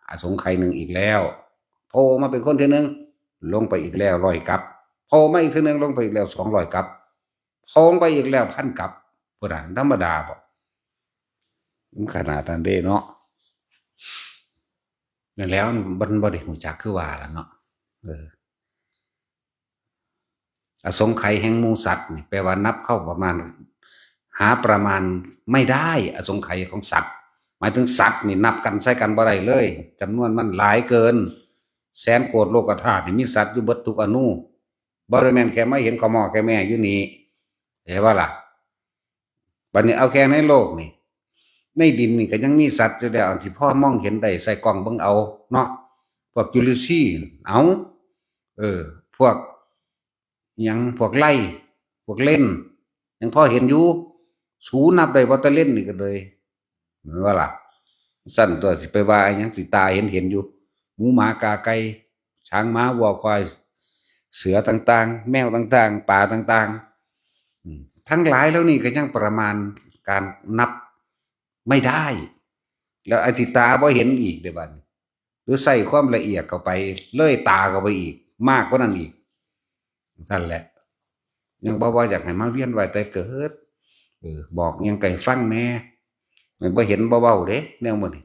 อสงไขยหนึ่งอีกแล้ว โผล่มาเป็นคนทีหนึ่ง ลงไปอีกแล้ว ร้อยกัป โผล่มาอีกทีหนึ่ง ลงไปอีกแล้ว สองร้อยกัป โผล่ไปอีกแล้ว พันกัป พุ้นน่ะ ธรรมดาบ่ มันขนาดนั้นเด้เนาะ นั่นแหล้ว มันบ่ได้รู้จักคือว่าล่ะเนาะ เออ อสงไขยแห่งหมู่สัตว์นี่ แปลว่านับเข้าประมาณ หาประมาณไม่ได้ อสงไขยของสัตว์ หมายถึงสัตว์นี่นับกันใส่กันบ่ได้เลย จำนวนมันหลายเกิน แสนโกดโลกธาตุนี่มีสัตว์อยู่เบิดทุกอนู บ่ได้แม่นแค่มาเห็นข้าวหม้อแค่แม่อยู่นี่ เข้าใจบ่ล่ะ บัดนี้เอาแค่ในโลกนี่ ในดินนี่ก็ยังมีสัตว์อยู่แล้ว อันที่พอมองเห็นได้ ใส่กล้องเบิ่งเอาเนาะ พวกจุลินทรีย์ เอา เออ พวกหยัง พวกไล่ พวกเล่น ยังพอเห็นอยู่ สูนับได้บ่ แต่เล่นนี่ก็เลย แม่นบ่ล่ะ ซั่นตัว สิไปว่าอิหยัง สิตาเห็นเห็นอยู่ หมูหมากาไก่ ช้างม้าวัวควาย เสือต่างๆ แมวต่างๆ ปลาต่างๆ อืม ทั้งหลายเหล่านี้ก็ยังประมาณการนับไม่ได้ แล้วอันที่ตาบ่เห็นอีกเด้บัดนี้ หรือใส่ความละเอียดเข้าไป เลยตาเข้าไปอีก มากกว่านั้นอีก ซั่นแหละ ยังบ่ว่าอยากให้มาเวียนว่ายตายเกิด เออ บอกหยังให้ฟังแหน่ มันบ่เห็นบ่เว้าเด้ แนวมื้อนี้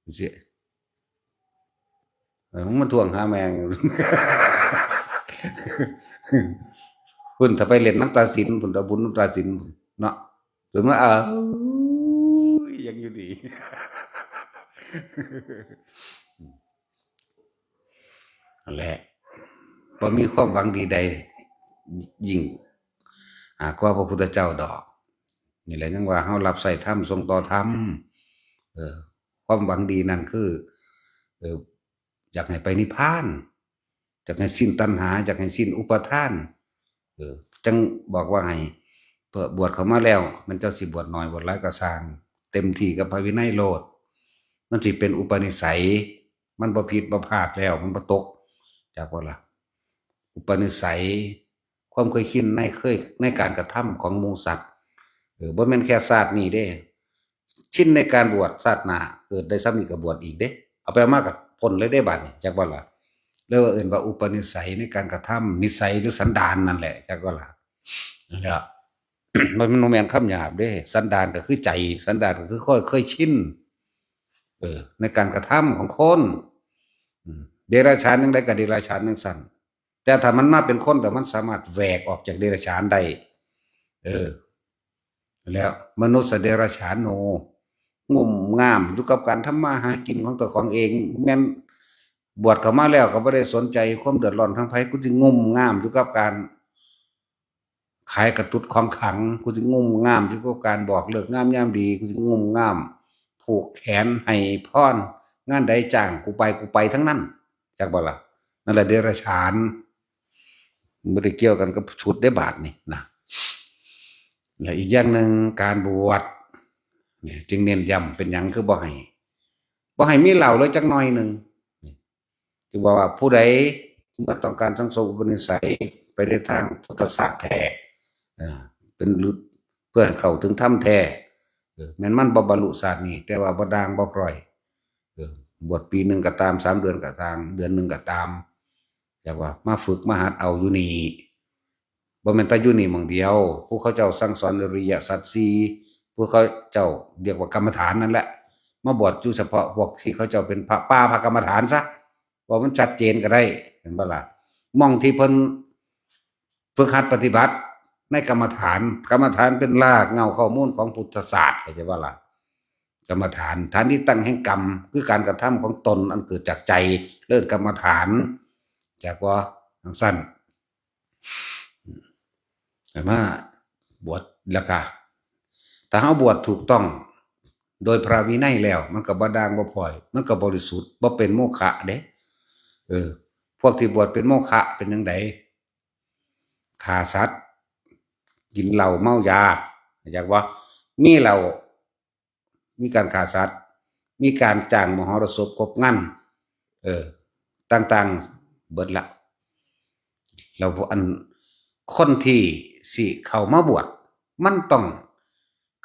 จั่งซี้ เออ มึงมาทวงหาแม่ง พุ้น ถ้าไปเล่นนำตาสินพุ้น เอาบุญนำตาสินพุ้นเนาะ ตื่นมา เอ้า ยังอยู่ดี นั่นแหละ บ่มีความหวังดีใดยิ่ง อ่า กว่าพระพุทธเจ้าดอก นี่แหละยังว่าเฮารับใช้ธรรม ส่งต่อธรรม เออ ความหวังดีนั่นคือ เออ อยากให้ไปนิพพาน อยากให้สิ้นตัณหา อยากให้สิ้นอุปาทาน เออ จั่งบอกว่าให้ เพื่อบวชเข้ามาแล้ว แม่นเจ้าสิบวชน้อยบวชหลายก็ซ่าง เต็มที่กับพระวินัยโลด มันสิเป็นอุปนิสัย มันบ่ผิดบ่พลาดแล้ว มันบ่ตก จักบ่ล่ะ อุปนิสัย ความเคยชินในเคย ในการกระทำของหมู่สัตว์ เออ บ่แม่นแค่ชาตินี้เด้ ชินในการบวช ชาติหน้าเกิดได้ส่ำนี้ก็บวชอีกเด้ เอาไปเอามาก็พ้นเลยเด้บัดนี้ จักบ่ล่ะ เรียกว่าเอิ้นว่าอุปนิสัยในการกระทำ นิสัยหรือสันดานนั่นแหละ จักบ่ล่ะ นั่นแหละ มันบ่แม่นคำหยาบเด้ สันดานก็คือใจ สันดานก็คือความเคยชิน เออ ในการกระทำของคน อืม เดรัจฉานจั่งใดก็เดรัจฉานจั่งซั้น แต่ถ้ามันมาเป็นคนแล้วมันสามารถแหวกออกจากเดรัจฉานได้ เออ แล้วมนุษย์เดรัจฉานโน งุ่มง่ามอยู่กับการทำมาหากินของตัวของเอง แม่นบวชเข้ามาแล้วก็บ่ได้สนใจความเดือดร้อนของไผ กูสิงุ่มง่ามอยู่กับการขายกระตุ้ดของขลัง กูสิงุ่มง่ามอยู่กับการบอกฤกษ์งามยามดี กูสิงุ่มง่ามผูกแขนให้พร งานใดจ้างกูไป กูไปทั้งนั้น จักบ่ล่ะ นั่นแหละเดรัจฉาน บ่ได้เกี่ยวกันกับชุดได้บาดนี่นะ และอีกอย่างหนึ่ง การบวชเนี่ยจึงเน้นย้ำ เป็นหยังคือบ่ให้ บ่ให้มีเหล้าเลยจักหน่อยหนึ่ง จึงบอกว่าผู้ใดบ่ต้องการสั่งสมอุปนิสัยไปในทางพุทธศาสตร์แท้ อ่า เป็นหลุดเพื่อให้เข้าถึงธรรมแท้ เออ แม่นมันบ่บรรลุชาตินี้ แต่ว่าบ่ด่างบ่พร้อย เออ บวชปีหนึ่งก็ตาม สามเดือนก็ตาม เดือนหนึ่งก็ตาม อยากว่ามาฝึกมาหัดเอาอยู่นี่ บ่แม่นแต่อยู่นี่หม่องเดียว ผู้เขาเจ้าสั่งสอนอริยสัจสี่ ผู้เขาเจ้าเรียกว่ากรรมฐานนั่นแหละ มาบวชอยู่เฉพาะพวกที่เขาเจ้าเป็นพระป่าพระกรรมฐานซะ ว่ามันชัดเจนก็ได้ เห็นบ่ล่ะ หม่องที่เพิ่นฝึกหัดปฏิบัติในกรรมฐาน กรรมฐานเป็นรากเหง้าข้อมูลของพุทธศาสตร์ เข้าใจบ่ล่ะ กรรมฐาน ฐานที่ตั้งแห่งกรรม คือการกระทำของตนอันเกิดจากใจ เรียกกรรมฐาน จักบ่ จั่งซั้น แต่มาบวชแล้วก็ ถ้าเฮาบวชถูกต้อง โดยพระวินัยแล้ว มันก็บ่ด่างบ่พร้อย มันก็บริสุทธิ์ บ่เป็นโมฆะเด้ เออ พวกที่บวชเป็นโมฆะเป็นจั่งใด ฆ่าสัตว์ กินเหล้าเมายา อยากว่า มีเหล้า มีการฆ่าสัตว์ มีการจ้างมหรสพครบงาน เออ ต่างๆ เบิดละ แล้วอัน คนที่สิเข้ามาบวช มันต้อง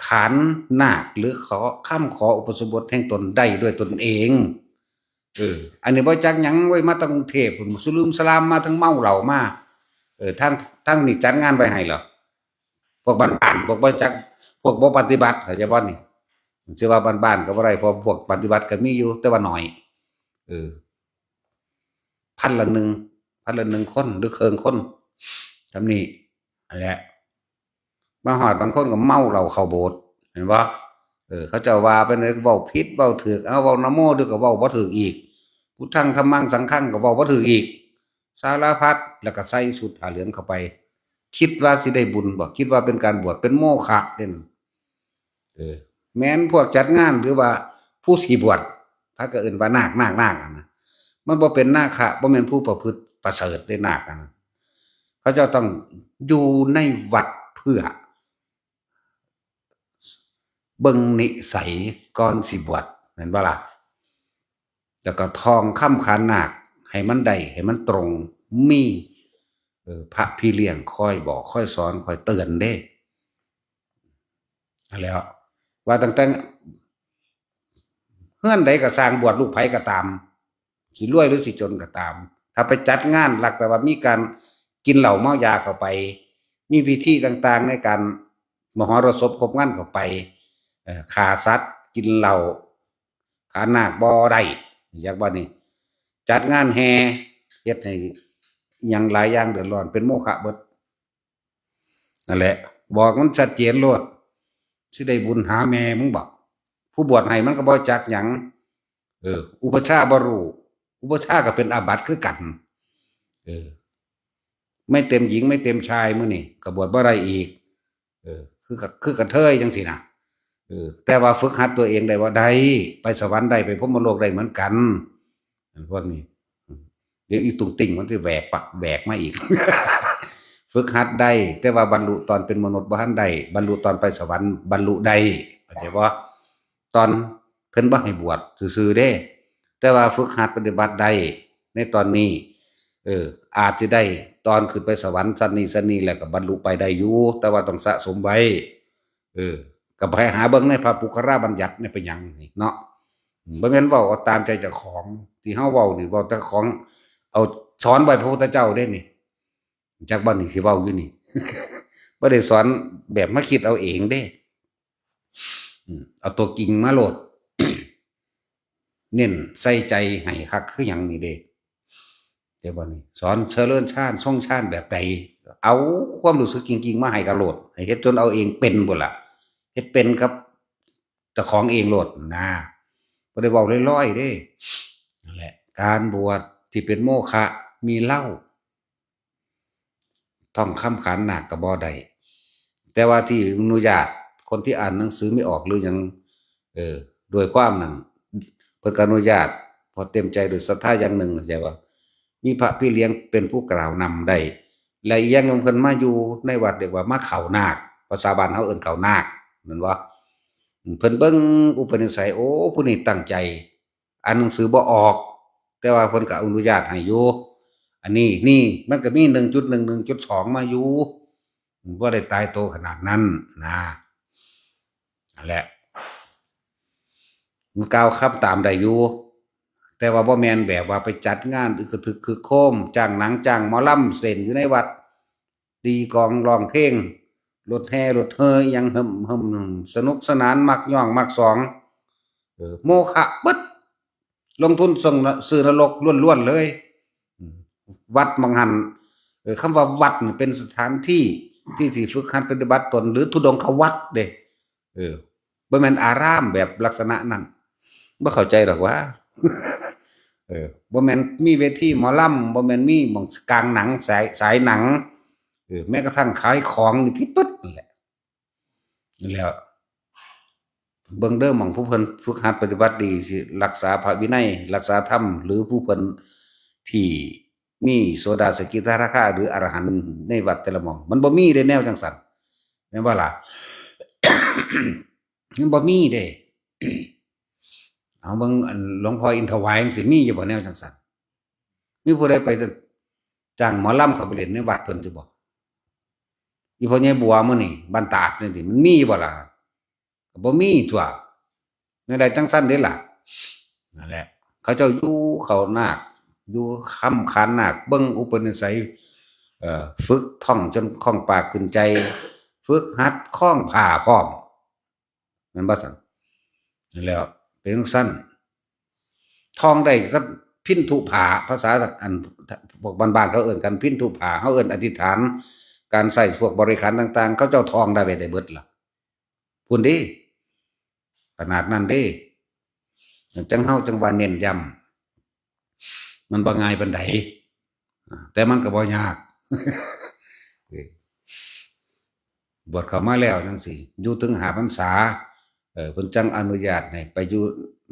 ขานนาคหรือขอ คำขออุปสมบทแห่งตนได้ด้วยตนเอง เออ อันนี้บ่จักหยังเว้ย มาตั้งกรุงเทพฯพุ้น สุลืมสลามมา ทั้งเมาเหล้ามา เออ ทาง ทางนี่จัดงานไว้ให้เหรอ พวกบ้านๆ พวกบ่จัก พวกบ่ปฏิบัติ เข้าใจบ่นี่ สิว่าบ้านๆ ก็บ่ได้ เพราะพวกปฏิบัติก็มีอยู่ แต่ว่าน้อย เออ พันละหนึ่ง พันละหนึ่งคน หรือเคิ่งคน ส่ำนี้ นั่นแหละ มาฮอดบางคนก็เมาเหล้าเข้าโบสถ์ เห็นบ่ เออ เขาเจ้าว่าไปเลย เว้าผิด เว้าถูก เอา เว้านะโม เดี๋ยวก็เว้าบ่ถูกอีก พุทธัง ธัมมัง สังฆัง ก็เว้าบ่ถูกอีก สารพัด แล้วก็ใส่ชุดผ้าเหลืองเข้าไป คิดว่าสิได้บุญบ่ คิดว่าเป็นการบวช เป็นโมฆะเด้ เออ แม่นพวกจัดงานหรือว่าผู้สิบวช พระก็เอิ้นว่านาค นาค นาค อะนะ มันบ่เป็นนาคะ บ่แม่นผู้ประพฤติประเสริฐเด้ นาค อะนะ เขาเจ้าต้องอยู่ในวัดเพื่อ เบิ่งนิสัยก่อนสิบวช แม่นบ่ล่ะ แล้วก็ท่องคำขานนาคให้มันได้ ให้มันตรง มี เออ พระพี่เลี้ยงคอยบอก คอยสอน คอยเตือนเด้ นั่นแหล้ว ว่าตั้งแต่ เฮือนใดก็ซ่าง บวชลูกไผก็ตาม สิรวยหรือสิจนก็ตาม ถ้าไปจัดงานลักษณะว่ามีการกินเหล้าเมายาเข้าไป มีพิธีต่างๆ ในการมหรสพครบงานเข้าไป เอ่อ ฆ่าสัตว์ กินเหล้า ฆ่านาคบ่ได้ อยากว่านี่ จัดงานแห่ เฮ็ดให้หยังหลายอย่างเดือดร้อน เป็นโมฆะเบิด นั่นแหละ บอกมันชัดเจนโลด สิได้บุญหาแม่มึงบ่ ผู้บวชให้มันก็บ่จักหยัง เออ อุปัชฌาย์บ่รู้ อุปัชฌาย์ก็เป็นอาบัติคือกัน เออ ไม่เต็มหญิงไม่เต็มชายมื้อนี้ก็บวชบ่ได้อีก เออ คือ คือกระเทยจังซี่นะ เออ แต่ว่าฝึกหัดตัวเองได้ว่าได้ ไปสวรรค์ได้ ไปพรหมโลกได้เหมือนกัน อันพวกนี้ เดี๋ยวอีตุงติ่งมันสิแหวกปากแหวกมาอีก ฝึกหัดได้ แต่ว่าบรรลุตอนเป็นมนุษย์บ่ทันได้ บรรลุตอนไปสวรรค์บรรลุได้ เข้าใจบ่ ตอนเพิ่นบ่ให้บวชซื่อๆเด้ แต่ว่าฝึกหัดปฏิบัติได้ในตอนนี้ เออ อาจสิได้ตอนขึ้นไปสวรรค์ชั้นนี้ชั้นนี้ แล้วก็บรรลุไปได้อยู่ แต่ว่าต้องสะสมไว้ เออ ก็ไปหาเบิ่งในพระปุคคราบัญญัติเนี่ยเป็นหยังนี่เนาะ บ่แม่นเว้าเอาตามใจเจ้าของ ที่เฮาเว้านี่เว้าแต่ของ เอาสอนไว้พระพุทธเจ้าเด้นี่ จักบ่นี่สิเว้าอยู่นี่ บ่ได้สอนแบบมาคิดเอาเองเด้ อืม เอาตัวจริงมาโลด เน้นใส่ใจให้คักคือหยังนี่เด้ แต่บ่นี่ สอนเจริญฌาน ทรงฌานแบบใด เอาความรู้สึกจริงๆมาให้กะโลด ให้เฮ็ดจนเอาเองเป็นพุ้นล่ะ เฮ็ดเป็นกับเจ้าของเองโลดนะ บ่ได้เว้าลอยๆเด้ นั่นแหละ การบวชที่เป็นโมฆะมีเหล้า ท่องคำขานนาคก็บ่ได้ แต่ว่าที่อนุญาตคนที่อ่านหนังสือไม่ออกหรือหยัง เออ ด้วยความนั้น เพิ่นก็อนุญาต เพราะเต็มใจด้วยศรัทธาอย่างหนึ่ง เข้าใจบ่ มีพระพี่เลี้ยงเป็นผู้กล่าวนำได้ และอีกอย่างหนึ่งเพิ่นมาอยู่ในวัดเรียกว่ามาเข้านาค ภาษาบ้านเฮาเอิ้นเข้านาค แม่นบ่ เพิ่นเบิ่งอุปนิสัย โอ้ ผู้นี้ตั้งใจ อ่านหนังสือบ่ออก แต่ว่าเพิ่นก็อนุญาตให้อยู่ อันนี้นี่มันก็มี หนึ่งจุดหนึ่ง หนึ่งจุดสอง มาอยู่ บ่ได้ตายโตขนาดนั้นนะ นั่นแหละ มันกล่าวคำตามได้อยู่ แต่ว่าบ่แม่นแบบว่าไปจัดงานอึกกระทึกคึกโครม จ้างหนังจ้างหมอลำเล่นอยู่ในวัด ตีกลองร้องเพลง รถแห่รถเฮออิหยังเฮิ่มเฮิ่ม สนุกสนาน มักย่องมักสอง เออ โมฆะเบิด ลงทุนส่งน- ซื้อนรกล้วนๆเลย อืม วัดหม่องหั่น เออ คำว่าวัดนี่เป็นสถานที่ที่สิฝึกหัดปฏิบัติตน หรือธุดงควัตรเด้ เออ บ่แม่นอารามแบบลักษณะนั้น บ่เข้าใจดอกว่า เออ บ่แม่นมีเวทีหมอลำ บ่แม่นมีหม่องกางหนัง สาย- สายหนัง เออ แม้กระทั่งขายของนี่ผิดเบิดนั่นแหละ นั่นแหละ เบิ่งเด้อ หม่องผู้เพิ่นฝึกหัดปฏิบัติดี สิรักษาพระวินัย รักษาธรรม หรือผู้เพิ่นที่มีโสดาสกิทาคา หรืออรหันต์ในวัดแต่ละหม่อง มันบ่มีเด้แนวจังซั่น แม่นบ่ล่ะ มันบ่มีเด้ เอาเบิ่งอันหลวงพ่ออินทวายจังซี่ มีอยู่บ่แนวจังซั่น มีผู้ใดไปจ้างหมอลำเข้าไปเล่นในวัดเพิ่นอยู่บ่ อีพ่อใหญ่บัวมื้อนี้บ้านตาดนี่ติ มันมีอยู่บ่ล่ะ ก็บ่มีตั่ว แนวใดจังซั่นเด้ล่ะ นั่นแหละ เขาเจ้าอยู่เข้านาค อยู่ค้ำคานนาค เบิ่งอุปนิสัย เอ่อ ฝึกท่องจนคล่องปากขึ้นใจ ฝึกหัดคล้องผ้าพร้อม แม่นบ่ซั่น นั่นแหล้ว เป็นจังซั่น ท่องได้กับพินทุผ้า ภาษาอันพวกบ้านๆเขาเอิ้นกันพินทุผ้า เฮาเอิ้นอธิษฐาน การใช้พวกบริขารต่างๆ เขาเจ้าท่องได้ไปได้เบิดล่ะ พุ้นเด้ ขนาดนั้นเด้ จังเฮาจังว่าเน้นย้ำ มันบ่ง่ายปานใด อ่า แต่มันก็บ่ยาก บวชเข้ามาแล้วจังซี่ อยู่ถึงห้าพรรษา เอ่อ เพิ่นจังอนุญาตให้ไปอยู่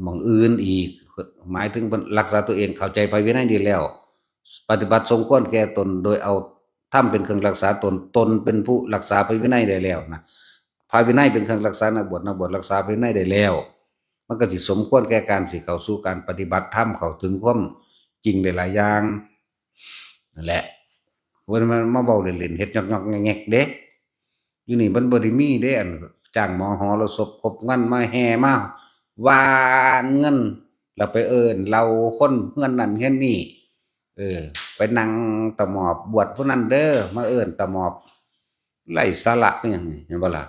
หม่องอื่นอีก หมายถึงเพิ่นรักษาตัวเอง เข้าใจพระวินัยดีแล้ว ปฏิบัติสมควรแก่ตน โดยเอาธรรมเป็นเครื่องรักษาตน ตนเป็นผู้รักษาพระวินัยได้แล้วนะ พระวินัยเป็นเครื่องรักษานักบวช นักบวชรักษาพระวินัยได้แล้ว มันก็สิสมควรแก่การสิเข้าสู่การปฏิบัติธรรม เข้าถึงความจริงได้หลายอย่าง นั่นแหละ เพิ่นมา มาเว้าเล่นๆ เฮ็ดยอกๆแงกๆเด้ อยู่นี่มันบ่ได้มีเด้ อันจ้างหมอหอรสพครบเงินมาแห่มาหว่านเงิน แล้วไปเอิ้นเหล่าคนเฮือนนั่นเฮือนนี่ เออ ไปนั่งตะหมอบบวชผู้นั้นเด้อ มาเอิ้นตะหมอบ ไร้สาระคือหยังนี่ เห็นบ่ล่ะ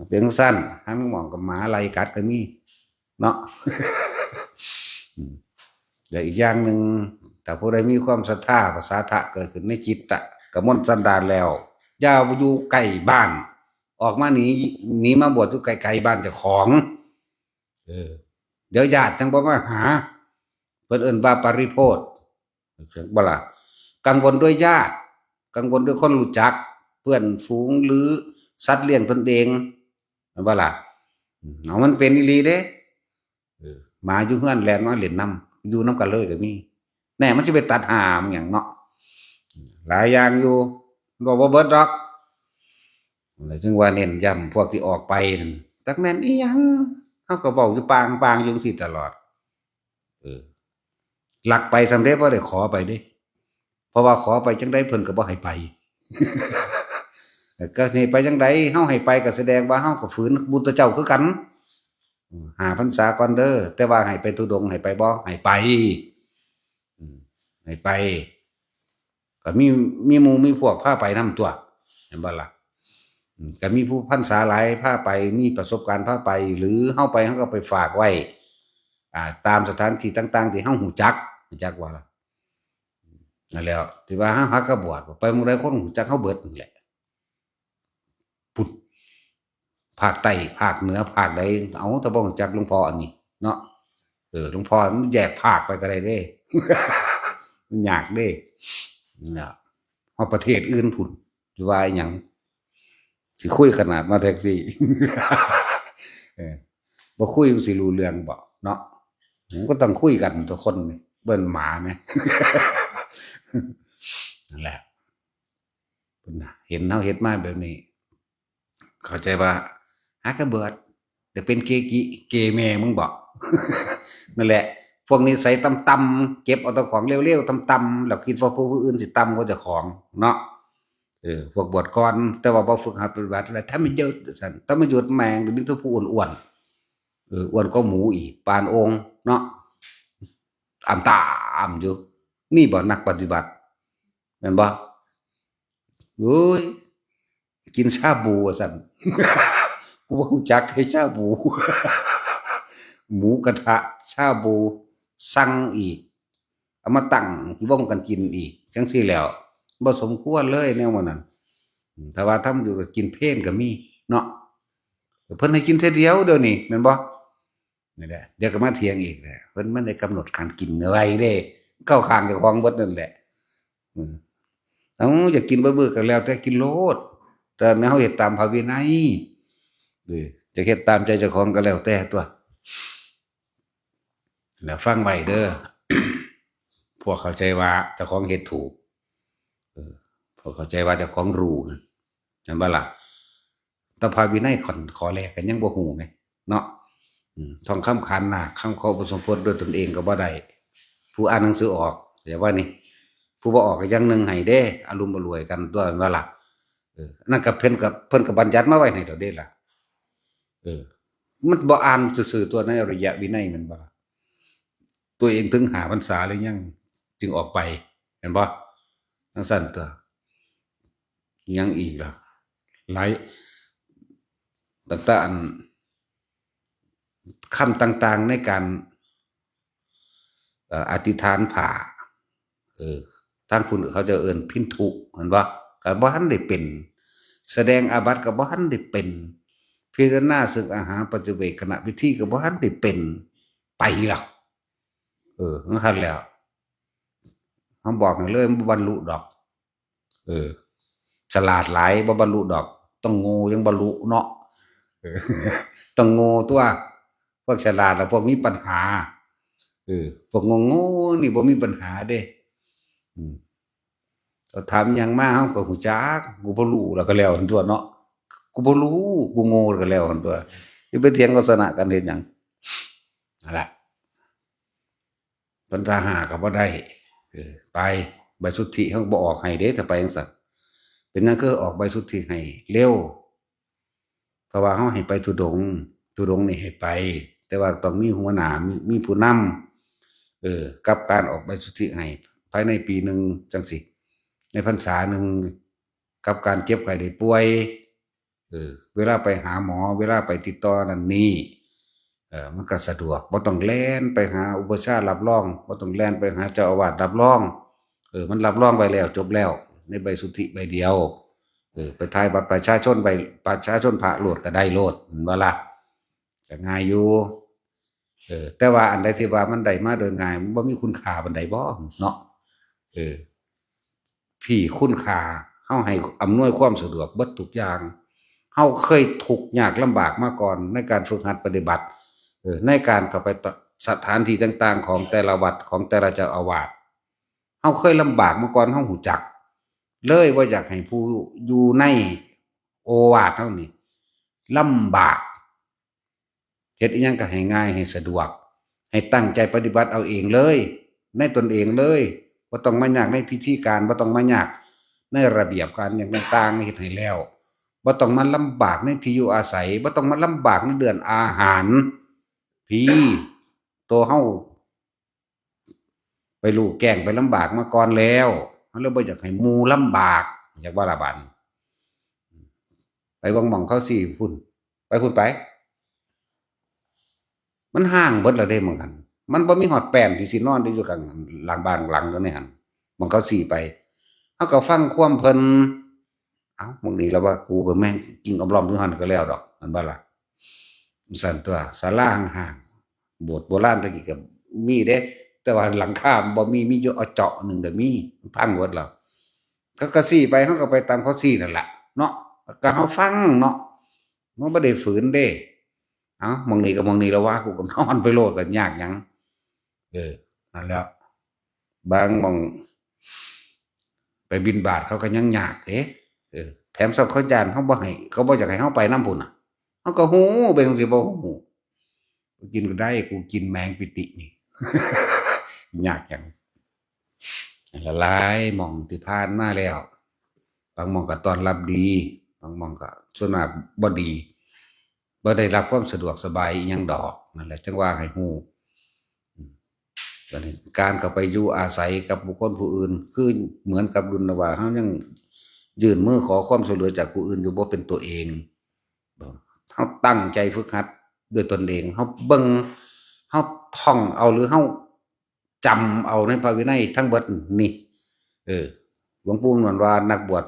เป็นจั่งซั้น หาหมองกับหมาไล่กัดก็มี เนาะ อืม และอีกอย่างหนึ่ง ถ้าผู้ใดมีความศรัทธา ภาษาทะเกิดขึ้นในจิตตะ กมลสันดานแล้ว อย่าอยู่ใกล้บ้าน ออกมาหนี หนีมาบวชอยู่ไกลๆบ้านเจ้าของ เออ เดี๋ยวญาติจั่งบ่มาหา เพิ่นเอิ้นว่าปริโภท บ่ล่ะ กังวลด้วยญาติ กังวลด้วยคนรู้จัก เพื่อนฝูง หรือสัตว์เลี้ยงตนเอง แม่นบ่ล่ะ อืม เอามันเป็นอีหลีเด้ เออ หมาอยู่เฮือนแล่นมาเล่นนำ อยู่นำกันเลยก็มี แน่ มันสิไปตัดหามันหยังเนาะ หลายอย่างอยู่ เว้าบ่เบิดดอก แล้วจึงว่าเน้นย้ำพวกที่ออกไปนั่น จักแม่นอีหยัง เฮาก็เว้าอยู่ปางๆอยู่จั่งซี้ตลอด เออ ลักไปซ้ำเด้ บ่ได้ขอไปเด้ เพราะว่าขอไปจั่งใดเพิ่นก็บ่ให้ไป ก็ให้ไปจั่งใด เฮาให้ไปก็แสดงว่าเฮาก็ฝืนพุทธเจ้าคือกัน อืม ห้าพรรษาก่อนเด้อ แต่ว่าให้ไปธุดงค์ให้ไปบ่ ให้ไป อืม ให้ไป ก็มี มีหมู่มีพวกพาไปนำตั่ว แม่นบ่ล่ะ อืม ก็มีผู้พรรษาหลายพาไป มีประสบการณ์พาไป หรือเฮาไปเฮาก็ไปฝากไว้ อ่า ตามสถานที่ต่างๆที่เฮาฮู้จัก ฮู้จักบ่ล่ะ นั่นแหล้ว ที่ว่าเฮาหากะบวช ไปหม่องใดคนฮู้จักเฮาเบิดนั่นแหละ พุ้น ภาคใต้ ภาคเหนือ ภาคใด เอา แต่บ่ฮู้จักหลวงพ่ออันนี้เนาะ เออ หลวงพ่อมันแยกภาคไปก็ได้เด้ มันยากเด้ นะ ฮอดประเทศอื่นพุ้น สิว่าอิหยัง สิคุยขนาดมาแท็กซี่ เออ บ่คุยมันสิรู้เรื่องบ่เนาะ มันก็ต้องคุยกันตัวคนนี่ เบิ่นหมาแหม นั่นแหละ เห็นเฮาเฮ็ดมาแบบนี้ เข้าใจว่า หากระเบิด แต่เป็นเกกิ เกแม่มึงบอก นั่นแหละ พวกนิสัยต่ำๆ เก็บเอาแต่ของเลวๆ ต่ำๆ แล้วคิดว่าผู้อื่นสิต่ำกว่าเจ้าของเนาะ เออ พวกบวชก่อน แต่ว่าบ่ฝึกหัดปฏิบัติอะไร ธรรมยุทธ์ซั่น ธรรมยุทธ์แม่งมีแต่ผู้อ้วนๆ เออ อ้วนกว่าหมูอีก ปานโอ่งเนาะ อ่ำตาอ่ำอยู่ นี่บ่นักปฏิบัติ แม่นบ่ โอ้ย กินชาบูว่าซั่น กูบ่รู้จักให้ชาบู หมูกระทะ ชาบู สั่งอีก เอามาตั้งวงกันกินอีก จั่งซี้แหล้ว บ่สมควรเลยแนวหมู่นั้น อืม ถ้าว่าธรรมยุทธ์ก็กินเพลนก็มีเนาะ เพิ่นให้กินเทื่อเดียวเดี๋ยวนี้ แม่นบ่ นี่แหละ เดี๋ยวก็มาเถียงอีกแหละ เพิ่น มันได้กำหนดการกินไว้เด้ เข้าข้างเจ้าของเบิดนั่นแหละ อืม เอ้า อยากกินเบิดมื้อก็แล้วแต่กินโลด แต่แม่นเฮาเฮ็ดตามพระวินัย เออ จะเฮ็ดตามใจเจ้าของก็แล้วแต่ตัว แล้วฟังไว้เด้อ พวกเข้าใจว่าเจ้าของเฮ็ดถูก เออ พวกเข้าใจว่าเจ้าของรู้นะ แม่นบ่ล่ะ แต่พระวินัยข้อ ข้อแรกก็ยังบ่ฮู้ไง เนาะ อืม ทองคำขันนาค คำขออุปสมบทด้วยตนเองก็บ่ได้ ผู้อ่านหนังสือออก แต่ว่านี่ ผู้บ่ออกก็อย่างหนึ่งให้เด้ อลุ่มอล่วยกันตัว แม่นบ่ล่ะ เออ นั่นก็เพิ่นก็ เพิ่นก็บัญญัติมาไว้ให้แล้วเด้ล่ะ เออ มันบ่อ่านซื่อๆ ตัวในอริยวินัยแม่นบ่ล่ะ ตัวเองถึงห้าพรรษาหรือยัง จึงออกไป แม่นบ่ จั่งซั่นตัว ยังอีกล่ะ หลาย ตั้งแต่อัน คำต่างๆ ในการ เอ่อ อธิษฐานผ้า เออ ทางพุ้นเขาจะเอิ้นพินธุ แม่นบ่ ก็บ่ทันได้เป็น แสดงอาบัติก็บ่ทันได้เป็น พิจารณาซึ่งอาหารปัจจเวกขณะพิธีก็บ่ทันได้เป็น ไปล่ะ เออ จั่งซั้นแหล้ว เฮาบอกให้เลย บ่บรรลุดอก เออ ฉลาดหลายบ่บรรลุดอก ต้องโง่ยังบรรลุเนาะ เออ ต้องโง่ตัว พวกฉลาดแล้วพวกมีปัญหา เออ พวกโง่ๆ นี่บ่มีปัญหาเด้ อืม เขาถามหยังมา เฮาก็ฮู้จัก กูบ่รู้ แล้วก็แล้วหั่นตัวเนาะ กูบ่รู้ กูโง่ แล้วก็แล้วหั่นตัว อย่าไปเถียงเขา ชนะกันเฮ็ดหยัง นั่นแหละ พรรษาห้าก็บ่ได้ เออ ไป ใบสุทธิเฮาบ่ออกให้เด้ ถ้าไปจั่งซั้น เป็นหยังคือออกใบสุทธิให้เร็ว เพราะว่าเฮาให้ไปธุดงค์ ธุดงค์นี่ให้ไป แต่ว่าต้องมีหัวหน้า มี มีผู้นำ เออ กับการออกใบสุทธิให้ ภายในปีหนึ่งจั่งซี้ ในพรรษาหนึ่ง กับการเจ็บไข้ได้ป่วย เออ เวลาไปหาหมอ เวลาไปติดต่อนั่นนี่ เออ มันก็สะดวก บ่ต้องแล่นไปหาอุปัชฌาย์รับรอง บ่ต้องแล่นไปหาเจ้าอาวาสรับรอง เออ มันรับรองไว้แล้ว จบแล้ว ในใบสุทธิใบเดียว เออ ไปถ่ายบัตรประชาชน ใบประชาชนพระโลดก็ได้โลด แม่นบ่ล่ะ ก็ง่ายอยู่ เออ แต่ว่าอันใดที่ว่ามันได้มาโดยง่าย มันบ่มีคุณค่าปานใดบ่เนาะ เออ พี่คุณค่า เฮาให้อำนวยความสะดวกเบิดทุกอย่าง เฮาเคยทุกข์ยากลำบากมาก่อนในการฝึกหัดปฏิบัติ เออ ในการเข้าไปตะ สถานที่ต่างๆ ของแต่ละวัด ของแต่ละเจ้าอาวาส เฮาเคยลำบากมาก่อน เฮาฮู้จัก เลยบ่อยากให้ผู้อยู่ในโอวาทเฮานี่ลำบาก เฮ็ดอิหยังก็ให้ง่าย ให้สะดวก ให้ตั้งใจปฏิบัติเอาเองเลย ในตนเองเลย บ่ต้องมายากในพิธีการ บ่ต้องมายากในระเบียบการหยังต่างๆ เฮ็ดให้แล้ว บ่ต้องมาลำบากในที่อยู่อาศัย บ่ต้องมาลำบากในเรื่องอาหาร พี่ ตัวเฮา ไปลูกแกล้งไปลำบากมาก่อนแล้ว เฮาเลยบ่อยากให้หมู่ลำบาก อยากว่าละบาดนี้ ไปเบิ่งหม่องเขาซี้พุ้น ไปพุ้นไป มันฮ้างเบิดแล้วเด้หม่องหั้น มันบ่มีฮอดแป้นที่สินอนได้อยู่ข้างหลังบ้านหลังตัวนี้หั่น หม่องเขาซี้ไป เฮาก็ฟังความเพิ่น เอ้า หม่องนี้แล้วว่ากูก็แม่งกิ่งออมลอมอยู่หั่นก็แล้วดอก แม่นบ่ล่ะ ซั่นตัว ศาลาฮ้างๆ โบสถ์โบราณตะกี้ก็มีเด้ แต่ว่าหลังคามันบ่มี มีอยู่เอาเจาะหนึ่งก็มี พังเบิดแล้ว เขาก็ซี้ไป เฮาก็ไปตามเขาซี้นั่นล่ะเนาะ ก็เฮาฟังเนาะ มันบ่ได้ฝืนเด้ เอ้า หม่องนี้ก็หม่องนี้แล้วว่า กูก็นอนไปโลด ก็ยากหยัง เออ นั่นแหละ บางหม่อง ไปบิณฑบาตเขาก็ยังยากเด้ เออ แถมซ้ำเขาย้านเฮาบ่ให้ เขาบ่อยากให้เฮาไปนำพุ้นน่ะ เฮาก็ฮู้ เป็นจั่งซี้บ่ฮู้ กินก็ได้ กูกินแมงปิตินี่ ยากหยัง หลายๆหม่องที่ผ่านมาแล้ว บางหม่องก็ต้อนรับดี บางหม่องก็ส่วนมากบ่ดี บ่ได้รับความสะดวกสบายอิหยังดอก นั่นแหละ จั่งว่าให้ฮู้ อืม บัดนี้การเข้าไปอยู่อาศัยกับบุคคลผู้อื่น คือเหมือนกับดุลว่าเฮายังยื่นมือขอความช่วยเหลือจากผู้อื่นอยู่ บ่เป็นตัวเอง เฮาตั้งใจฝึกหัดด้วยตนเอง เฮาเบิ่ง เฮาท่องเอา หรือเฮาจำเอาในพระวินัยทั้งเบิดนี่ เออ หลวงปู่นวลว่านักบวช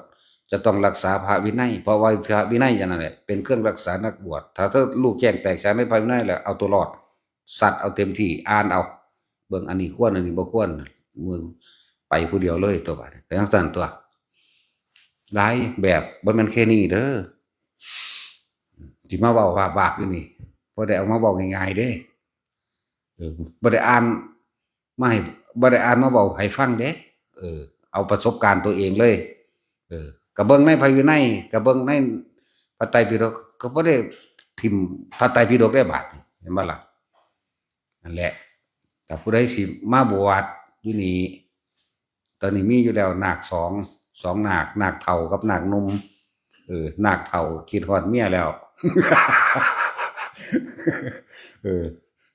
จะต้องรักษาพระวินัย เพราะว่าพระวินัยอย่างนั้นแหละ เป็นเครื่องรักษานักบวช ถ้าเธอรู้แจ้งแตกฉานในพระวินัยแล้ว เอาตัวรอด ซัดเอาเต็มที่ อ่านเอา เบิ่งอันนี้ควร อันนี้บ่ควร มึงไปผู้เดียวเลยตัวบาดนี้ ก็จั่งซั่นตัว หลายแบบ บ่แม่นแค่นี้เด้อ สิมาเว้าวาบๆอยู่นี่ บ่ได้เอามาเว้าง่ายๆเด้ เออ บ่ได้อ่านมาให้ บ่ได้อ่านมาเว้าให้ฟังเด้ เออ เอาประสบการณ์ตัวเองเลย เออ ก็เบิ่งในพระวินัย ก็เบิ่งในพระไตรปิฎก ก็บ่ได้ถิ่มพระไตรปิฎกได้บาดนี้ เห็นบ่ล่ะ นั่นแหละ ถ้าผู้ใดสิมาบวชอยู่นี่ ตอนนี้มีอยู่แล้วนาคสอง สองนาค นาคเฒ่ากับนาคหนุ่ม เออ นาคเฒ่าคิดฮอดเมียแล้ว เออ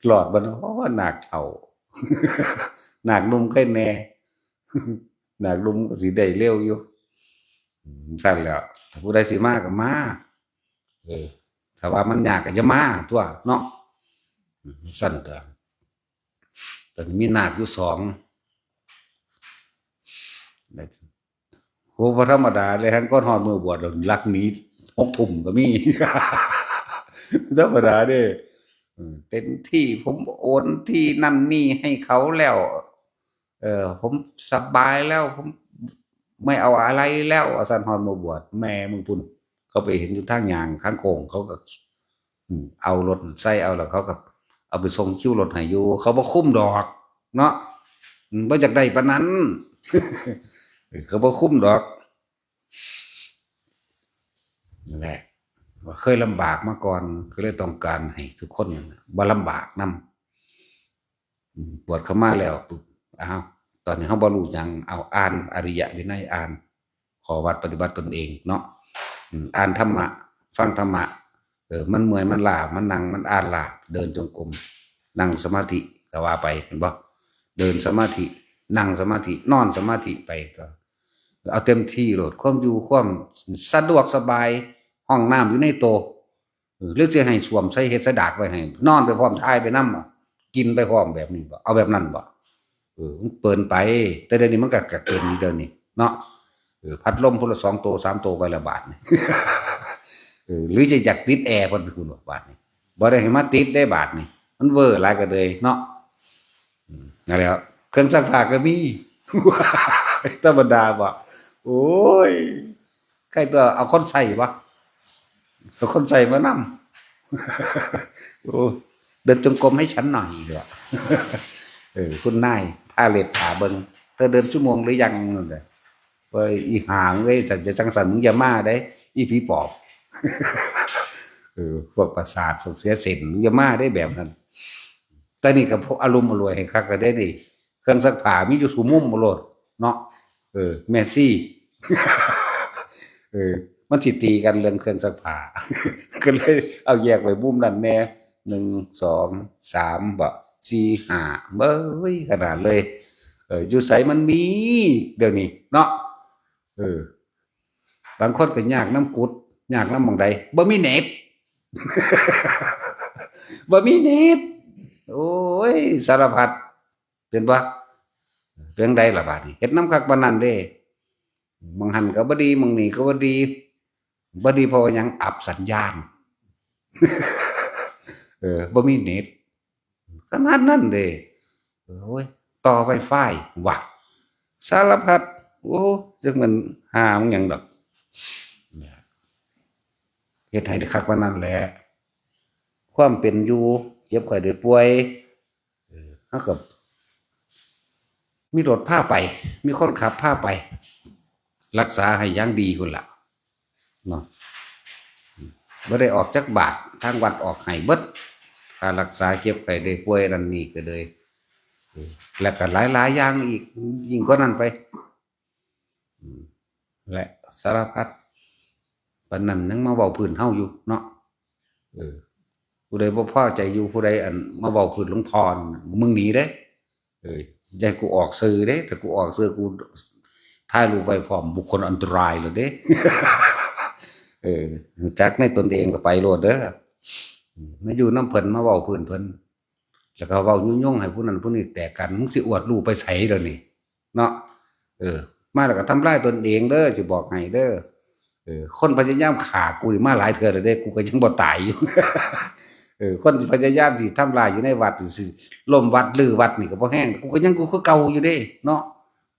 รอดบ่น้อ นาคเฒ่า นาคหนุ่มใครแน่ นาคหนุ่มก็สิได้เร็วอยู่ อืม ซั่นแหล้ว ถ้าผู้ใดสิมาก็มา เออ ถ้าว่ามันยากก็อย่ามาตัวเนาะ อืม ซั่นตัว ตอนนี้มีนาคอยู่สอง โห บ่ธรรมดาเลย หั้นก่อนฮอดมื้อบวชแล้วลักหนีหกทุ่มก็มี ธรรมดาเด้ อืม เต็มที่ ผมโอนที่นั่นนี่ให้เขาแล้ว เออ ผมสบายแล้ว ผมไม่เอาอะไรแล้ว ว่าซั่น ฮอดมื้อบวช แม่มึงพุ้น เขาไปเห็นอยู่ทางย่างข้างโค้ง เขาก็ อืม เอารถใส่เอา แล้วเขาก็เอาไปส่งคิวรถให้อยู่ เขาบ่คุมดอกเนาะ อืม บ่อยากได้ปานนั้น เขาบ่คุมดอก นั่นแหละ ว่าเคยลำบากมาก่อน ก็เลยต้องการให้ทุกคนบ่ลำบากนำ อืม บวชเข้ามาแล้วปุ๊บ อ้าว ตอนนี้เฮาบ่รู้หยัง เอาอ่านอริยวินัย อ่านข้อวัดปฏิบัติตนเองเนาะ อืม อ่านธรรมะ ฟังธรรมะ เออ มันเมื่อย มันล้า มันนั่ง มันอ่านล้า เดินจงกรม นั่งสมาธิ ก็ว่าไป เห็นบ่ เดินสมาธิ นั่งสมาธิ นอนสมาธิไป ก็เอาเต็มที่โลด ความอยู่ ความสะดวกสบาย ห้องน้ำอยู่ในโต เออ หรือสิให้ส้วมใส่ เฮ็ดใส่ดากไว้ให้ นอนไปพร้อม ถ่ายไปนำบ่ กินไปพร้อม แบบนี้บ่ เอาแบบนั้นบ่ เออ มันเปินไป แต่เดี๋ยวนี้มันก็ ก็เกินเดี๋ยวนี้เนาะ เออ พัดลมพุ้นละสองโต สามโตไปละบาดนี่ เออ หรือจะอยากติดแอร์พุ้น พุ้นบ่บาดนี่ บ่ได้ให้มาติดได้บาดนี่ มันเวอร์หลายก็เลยเนาะ อืม นั่นแหละ เครื่องซักผ้าก็มี ธรรมดาบ่ โอ้ย ใครตัวเอาคนใส่บ่ เอาคนใส่มานำ โอ้ เดินจงกรมให้ฉันหน่อยเด้อ เออ คุณนาย ทาเล็บถาเบิ่ง เธอเดินชั่วโมงหรือยัง นั่นแหละ ว่าอีห่าเอ้ย ฉันจะจังสัน มึงอย่ามาได้ อีผีปอบ เออ พวกประสาท พวกเสียเส้น มึงอย่ามาได้แบบนั้น แต่นี่ก็พวกอารมณ์อร่วยให้คักก็ได้นี่ เครื่องซักผ้ามีอยู่สู่มุมโลดเนาะ เออ แม่ซี่ เออ มันสิตีกันเรื่องเครื่องซักผ้า ก็เลยเอาแยกไว้มุมนั้นแน่ หนึ่ง สอง สาม บ่ สี่ ห้า เบ้ย ขนาดเลย เออ อยู่ไสมันมี เดี๋ยวนี้เนาะ เออ บางคนก็ยากนำกุด ยากนำหม่องใด บ่มีเน็ต บ่มีเน็ต โอ้ย สารพัด เป็นบ่ เป็นใดล่ะบาดนี้ เฮ็ดนำคักปานนั้นเด้ หม่องหั่นก็บ่ดี หม่องนี่ก็บ่ดี บ่ดีเพราะว่าหยัง อับสัญญาณ เออ บ่มีเน็ต ขนาดนั้นเด้ โอ้ย ต่อไวไฟว่ะ สารพัด โอ้ จักแม่นหามันหยังดอก เฮ็ดให้ได้คักปานนั้นแหละ ความเป็นอยู่ เจ็บไข้ได้ป่วย เออ เฮาก็มีรถพาไป มีคนขับพาไป รักษาให้อย่างดีพุ้นล่ะ เนาะ บ่ได้ออกจักบาท ทางวัดออกให้เบิด ค่ารักษาเจ็บไข้ได้ป่วยนั่นนี่ก็เลย เออ แล้วก็หลายๆอย่างอีก ยิ่งกว่านั้นไป อืม และสารพัด ปานนั้นยังมาเว้าพื้นเฮาอยู่เนาะ เออ ผู้ใดบ่พอใจอยู่ ผู้ใดอันมาเว้าพื้นหลวงพ่อนั่นน่ะ มึงหนีเด้ เออ อย่าให้กูออกสื่อเด้ ถ้ากูออกสื่อ กูถ่ายรูปไว้พร้อมบุคคลอันตรายเลยเด้ เออ รู้จักในตนเองก็ไปโลดเด้อ อืม มาอยู่นำเพิ่น มาเว้าพื้นเพิ่น แล้วก็เว้ายุยงให้ผู้นั้นผู้นี้แตกกัน มึงสิอวดรู้ไปไสเดี๋ยวนี้ เนาะ เออ มาแล้วก็ทำลายตนเองเด้อ สิบอกให้เด้อ เออ คนพยายามฆ่ากูนี่มาหลายเทื่อแล้วเด้ กูก็ยังบ่ตายอยู่ เออ คนพยายามสิทำลายอยู่ในวัดนี่ สิล้มวัดรื้อวัดนี่ก็บ่แฮง กูก็ยังกูคือเก่าอยู่เด้ เนาะ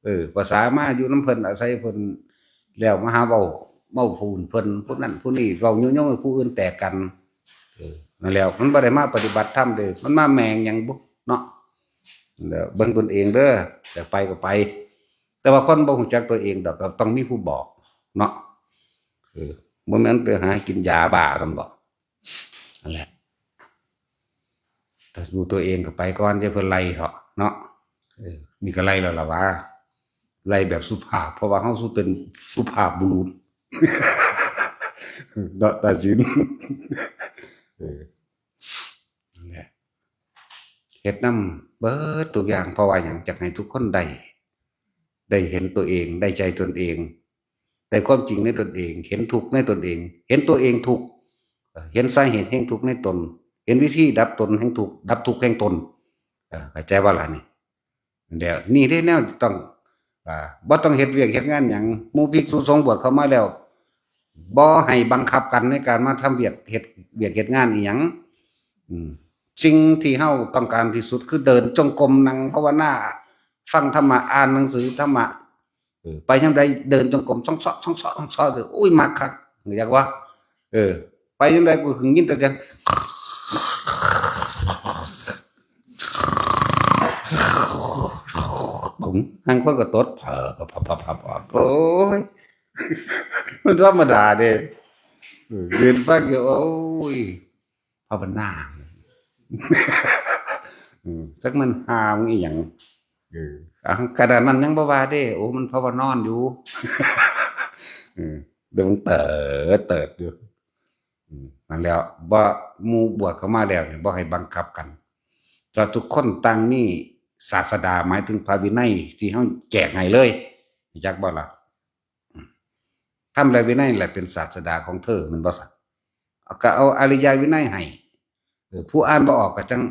เออ ภาษามาอยู่นำเพิ่น อาศัยเพิ่น แล้วมาหาเว้า เว้าผู้อื่นเพิ่น ผู้นั้นผู้นี้ เว้ายุยงให้ผู้อื่นแตกกัน เออ นั่นแหละ มันบ่ได้มาปฏิบัติธรรมเด้ มันมาแม่งหยังบุ เนาะ แล้วเบิ่งตนเองเด้อ อยากไปก็ไป แต่ว่าคนบ่รู้จักตัวเองดอก ก็ต้องมีผู้บอก เนาะ เออ บ่แม่นไปหากินยาบ้าซั่นบ่ นั่นแหละ ถ้ารู้ตัวเองก็ไปก่อน อย่าเพิ่นไล่เถาะ เนาะ เออ นี่ก็ไล่แล้วล่ะวะ ไล่แบบสุภาพ เพราะว่าเฮาสุเป็นสุภาพบุรุษ เนาะ ตาสิน เออ นั่นแหละ เฮ็ดนำเบิดทุกอย่าง เพราะว่าหยัง อยากให้ทุกคนได้ ได้เห็นตัวเอง ได้ใจตนเอง ได้ความจริงในตนเอง เห็นทุกข์ในตนเอง เห็นตัวเองทุกข์ เอ่อ เห็นสาเหตุแห่งทุกข์ในตน เห็นวิธีดับตนแห่งทุกข์ ดับทุกข์แห่งตน เอ่อ เข้าใจบ่ล่ะนี่ นั่นแหละ นี่เด้แนวต้อง อ่า บ่ต้องเฮ็ดเวียกเฮ็ดงานหยัง หมู่ภิกษุสงฆ์บวชเข้ามาแล้ว บ่ให้บังคับกันในการมาทำเวียก เฮ็ดเวียกเฮ็ดงานอีหยัง อืม สิ่งที่เฮาต้องการที่สุดคือเดินจงกรม นั่งภาวนา ฟังธรรมะ อ่านหนังสือธรรมะ เออ ไปยามใดเดินจงกรม ซ่องเซาะ ซ่องเซาะ ซ่องเซาะ เด้อ โอ้ย มักคัก อยากว่า เออ ไปยามใดกูหึงยินแต่เสียง บุ๋ง ทางคนก็ตด พับ พับ พับ พับ พับ โอ้ย มันธรรมดาเด้ เออ ยืนฟังอยู่ โอ้ย ภาวนา อืม จักมันหามึงอีหยัง เออ อ่ะ ขนาดนั้นยังบ่ว่าเด้ โอ้ มันภาวนอนอยู่ อืม เดี๋ยวมึงเติด เติดอยู่ อืม นั่นแหละ บ่ หมู่บวชเข้ามาแล้วนี่ บ่ให้บังคับกัน แต่ทุกคนต่างมีศาสดา หมายถึงพระวินัยที่เฮาแจกให้เลย รู้จักบ่ล่ะ? อืม ธรรมและวินัยแหละเป็นศาสดาของเธอ แม่นบ่ซั่น? เอา ก็เอาอริยวินัยให้ เออ ผู้อ่านบ่ออกก็จั่ง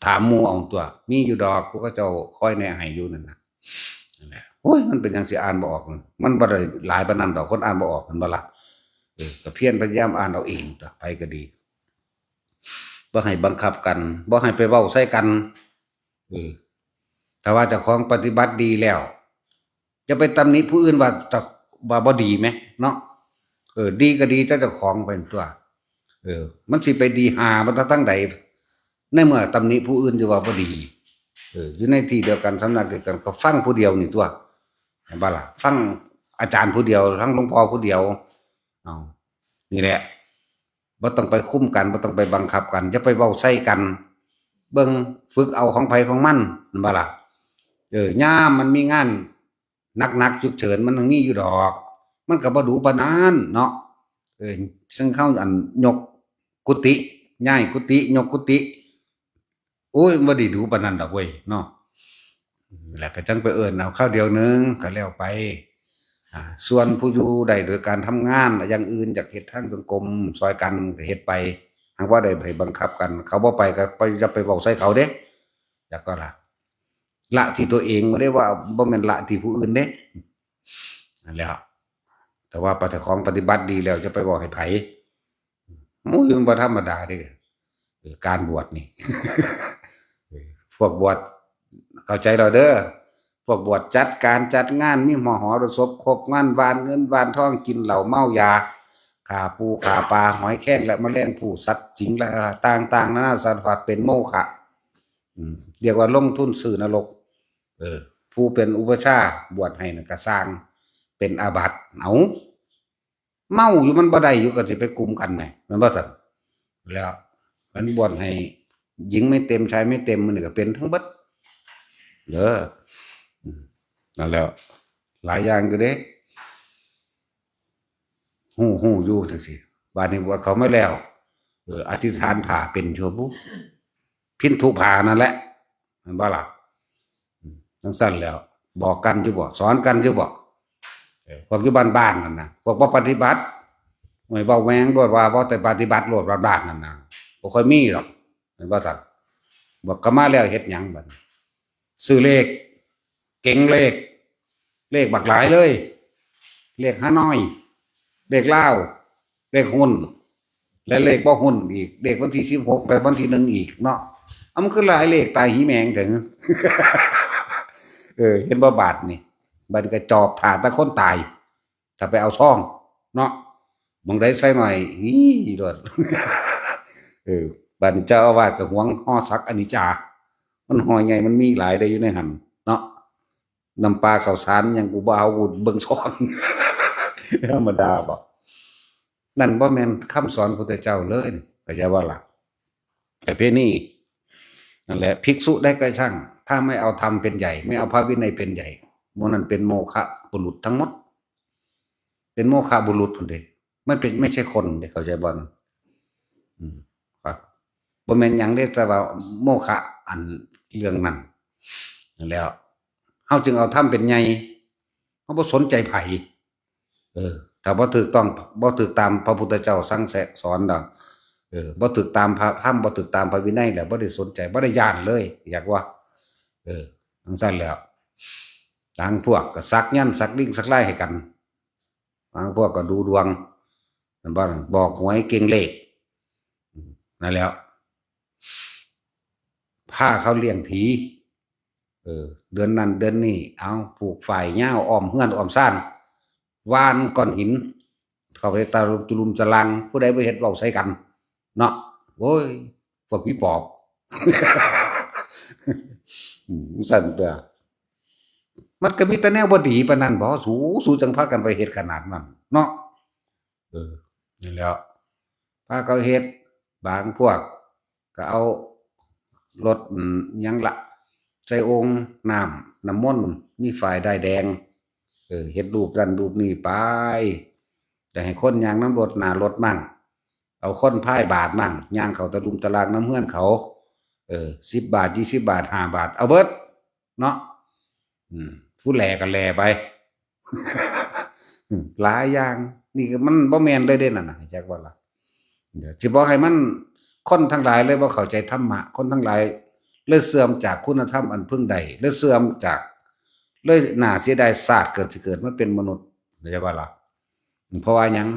ถามหมู่เอาตั๊ว มีอยู่ดอก ผู้เขาเจ้าคอยแนะให้อยู่นั่นน่ะ นั่นแหละ โอ้ย มันเป็นหยังสิอ่านบ่ออก มันบ่ได้หลายปานนั้นดอก คนอ่านบ่ออก แม่นบ่ล่ะ? เออ ก็เพียรพยายามอ่านเอาเองตั๊ว ไผก็ดี บ่ให้บังคับกัน บ่ให้ไปเว้าใส่กัน เออ ถ้าว่าเจ้าของปฏิบัติดีแล้ว จะไปตำหนิผู้อื่นว่า ว่าบ่ดีแหมเนาะ เออ ดีก็ดีแต่เจ้าของไปตั๊ว เออ มันสิไปดีห่ามาแต่ทางใด ในเมื่อตำหนิผู้อื่นอยู่ว่าบ่ดี เออ อยู่ในที่เดียวกัน สำนักเดียวกัน ก็ฟังผู้เดียวนี่ตั๊ว แม่นบ่ล่ะ? ฟังอาจารย์ผู้เดียว ฟังหลวงพ่อผู้เดียว เอา นี่แหละ บ่ต้องไปคุมกัน บ่ต้องไปบังคับกัน อย่าไปเว้าใส่กัน เบิ่ง ฝึกเอาของไผของมัน แม่นบ่ล่ะ? เออ ยามมันมีงานหนักๆ ฉุกเฉิน มันต้องมีอยู่ดอก มันก็บ่ดูปานนั้นเนาะ เออ ซึ่งเขาอันยกกุฏิ ย้ายกุฏิ ยกกุฏิ โอ้ย บ่ได้ดูปานนั้นดอกเว้ยเนาะ แล้วก็จั่งไปเอิ้นเอาคราวเดียวหนึ่งก็แล้วไป อ่า ส่วนผู้อยู่ได้โดยการทำงาน อย่างอื่นอยากเฮ็ดทางสังคมซอยกันก็เฮ็ดไป หากว่าได้ไปบังคับกัน เขาบ่ไปก็ไป อย่าไปเว้าใส่เขาเด้ แล้วก็ล่ะ ละที่ตัวเอง บ่ได้ว่า บ่แม่นละที่ผู้อื่นเด้ นั่นแหละ แต่ว่าปฏิ ของปฏิบัติดีแล้วจะไปบอกให้ไผ โอ้ย มันบ่ธรรมดาเด้ เออ การบวชนี่ เออ พวกบวชเข้าใจแล้วเด้อ พวกบวชจัดการจัดงาน มีมหรสพ ครบงาน หว่านเงินหว่านทอง กินเหล้าเมายา ฆ่าปูฆ่าปลา หอยแครงและแมลงภู่ สัตว์สิงและต่างๆ นานาสารพัด เป็นโมฆะ อืม เรียกว่าลงทุนซื้อนรก เออ ผู้เป็นอุปัชฌาย์บวชให้นั่นก็สร้างเป็นอาบัติ เอา เมาอยู่มันบ่ได้อยู่ก็สิไปกุมกันแหม แม่นบ่ซั่น แล้วมันบวชให้หญิงไม่เต็มชายไม่เต็ม มันก็เป็นทั้งเบิด เด้อ อืม นั่นแหล้ว หลายอย่างอยู่เด้ ฮู้ ฮู้อยู่จั่งซี้ บาดนี้บวชเข้ามาแล้ว เออ อธิษฐานผ้าเป็นชั่วบุ พินทุผ้านั่นแหละ แม่นบ่ล่ะ อืม จั่งซั่นแล้ว บอกกันอยู่บ่ สอนกันอยู่บ่ เออ พวกอยู่บ้านๆนั่นน่ะ พวกบ่ปฏิบัติ โอ้ย เว้าแหว่งโลดว่าบ่ได้ปฏิบัติโลด บ้านๆนั่นน่ะ บ่ค่อยมีดอก แม่นบ่ซั่น บอกเข้ามาแล้วเฮ็ดหยังบัดนี้ ซื้อเลข เก่งเลข เลขบักหลายเลย เลขฮานอย เลขลาว เลขหุ้น และเลขบ่หุ้นอีก เลขวันที่สิบหก และวันที่หนึ่งอีกเนาะ เอามันคือหลายเลขตายหีแมงเถิง เออ เห็นบ่บาดนี่ บัดนี้ก็จอบถ่าแต่คนตาย ถ้าไปเอาซองเนาะ หม่องใดใส่หน่อย อี้โลด เออ บัดนี้เจ้าอาวาสก็หวงฮอสักอนิจจา มันฮอใหญ่ มันมีหลายได้อยู่ในหั่นเนาะ น้ำปลาข้าวสารหยังกูบ่เอา กูเบิ่งซอง ธรรมดาบ่ นั่นบ่แม่นคำสอนพุทธเจ้าเลย เข้าใจบ่ล่ะ ประเพณี นั่นแหละ ภิกษุใดก็ช่าง ถ้าไม่เอาธรรมเป็นใหญ่ ไม่เอาพระวินัยเป็นใหญ่ หมู่นั้นเป็นโมฆะบุรุษทั้งหมด เป็นโมฆะบุรุษพุ้นเด้ มันเป็น ไม่ใช่คนเด้ เข้าใจบ่ อืม ครับ บ่แม่นหยังเด้ แต่ว่าโมฆะอันเรื่องนั้น นั่นแหล้ว เฮาจึงเอาธรรมเป็นใหญ่ เฮาบ่สนใจไผ เออ ถ้าบ่ถูกต้อง บ่ถูกตามพระพุทธเจ้าสั่งแสะสอนดอก เออ บ่ถูกตามพระธรรม บ่ถูกตามพระวินัยแล้ว บ่ได้สนใจ บ่ได้ย้านเลย อยากว่า เออ จั่งซั่นแหล้ว บางพวกก็สักยันต์ สักลิง สักลายให้กัน บางพวกก็ดูดวง แม่นบ่ บอกหวยเก่งเลข อืม นั่นแหล้ว พาเขาเลี้ยงผี เออ เดือนนั้นเดือนนี้ เอา ผูกฝ้ายยาวอ้อมเฮือนอ้อมซาน หว่านก้อนหิน เข้าไปตะลุมตะลุมตะลัง ผู้ใดบ่เฮ็ดเว้าใส่กัน เนาะ โอ้ย พวกผีปอบ อืม ซั่นตั๊ว มันก็มีแต่แนวบ่ดีปานนั้นบ่ สู สูจั่งพากันไปเฮ็ดขนาดนั้นเนาะ เออ นั่นแหล้ว พาเขาเฮ็ด บางพวกก็เอารถ อืม หยังละ ใส่โอ่งน้ำ น้ำมนต์ มีฝ้ายด้ายแดง เออ เฮ็ดรูปนั่นรูปนี่ไป แต่ให้คนย่างนำรถหน้ารถมั่ง เอาคนพายบาตรมั่ง ย่างเข้าตะลุมตะลางนำเฮือนเขา เออ สิบบาท ยี่สิบบาท ห้าบาท เอาเบิด เนาะ อืม ผู้แหล่ก็แหล่ไป อืม หลายอย่าง นี่ก็มันบ่แม่นเลยเด้นั่นน่ะ จักว่าล่ะ เดี๋ยวสิบอกให้มัน คนทั้งหลายเลยบ่เข้าใจธรรมะ คนทั้งหลายเลยเสื่อมจากคุณธรรมอันพึงได้ เลยเสื่อมจาก เลยน่าเสียดายชาติเกิดสิเกิดมาเป็นมนุษย์ เข้าใจบ่ล่ะ เพราะว่าหยัง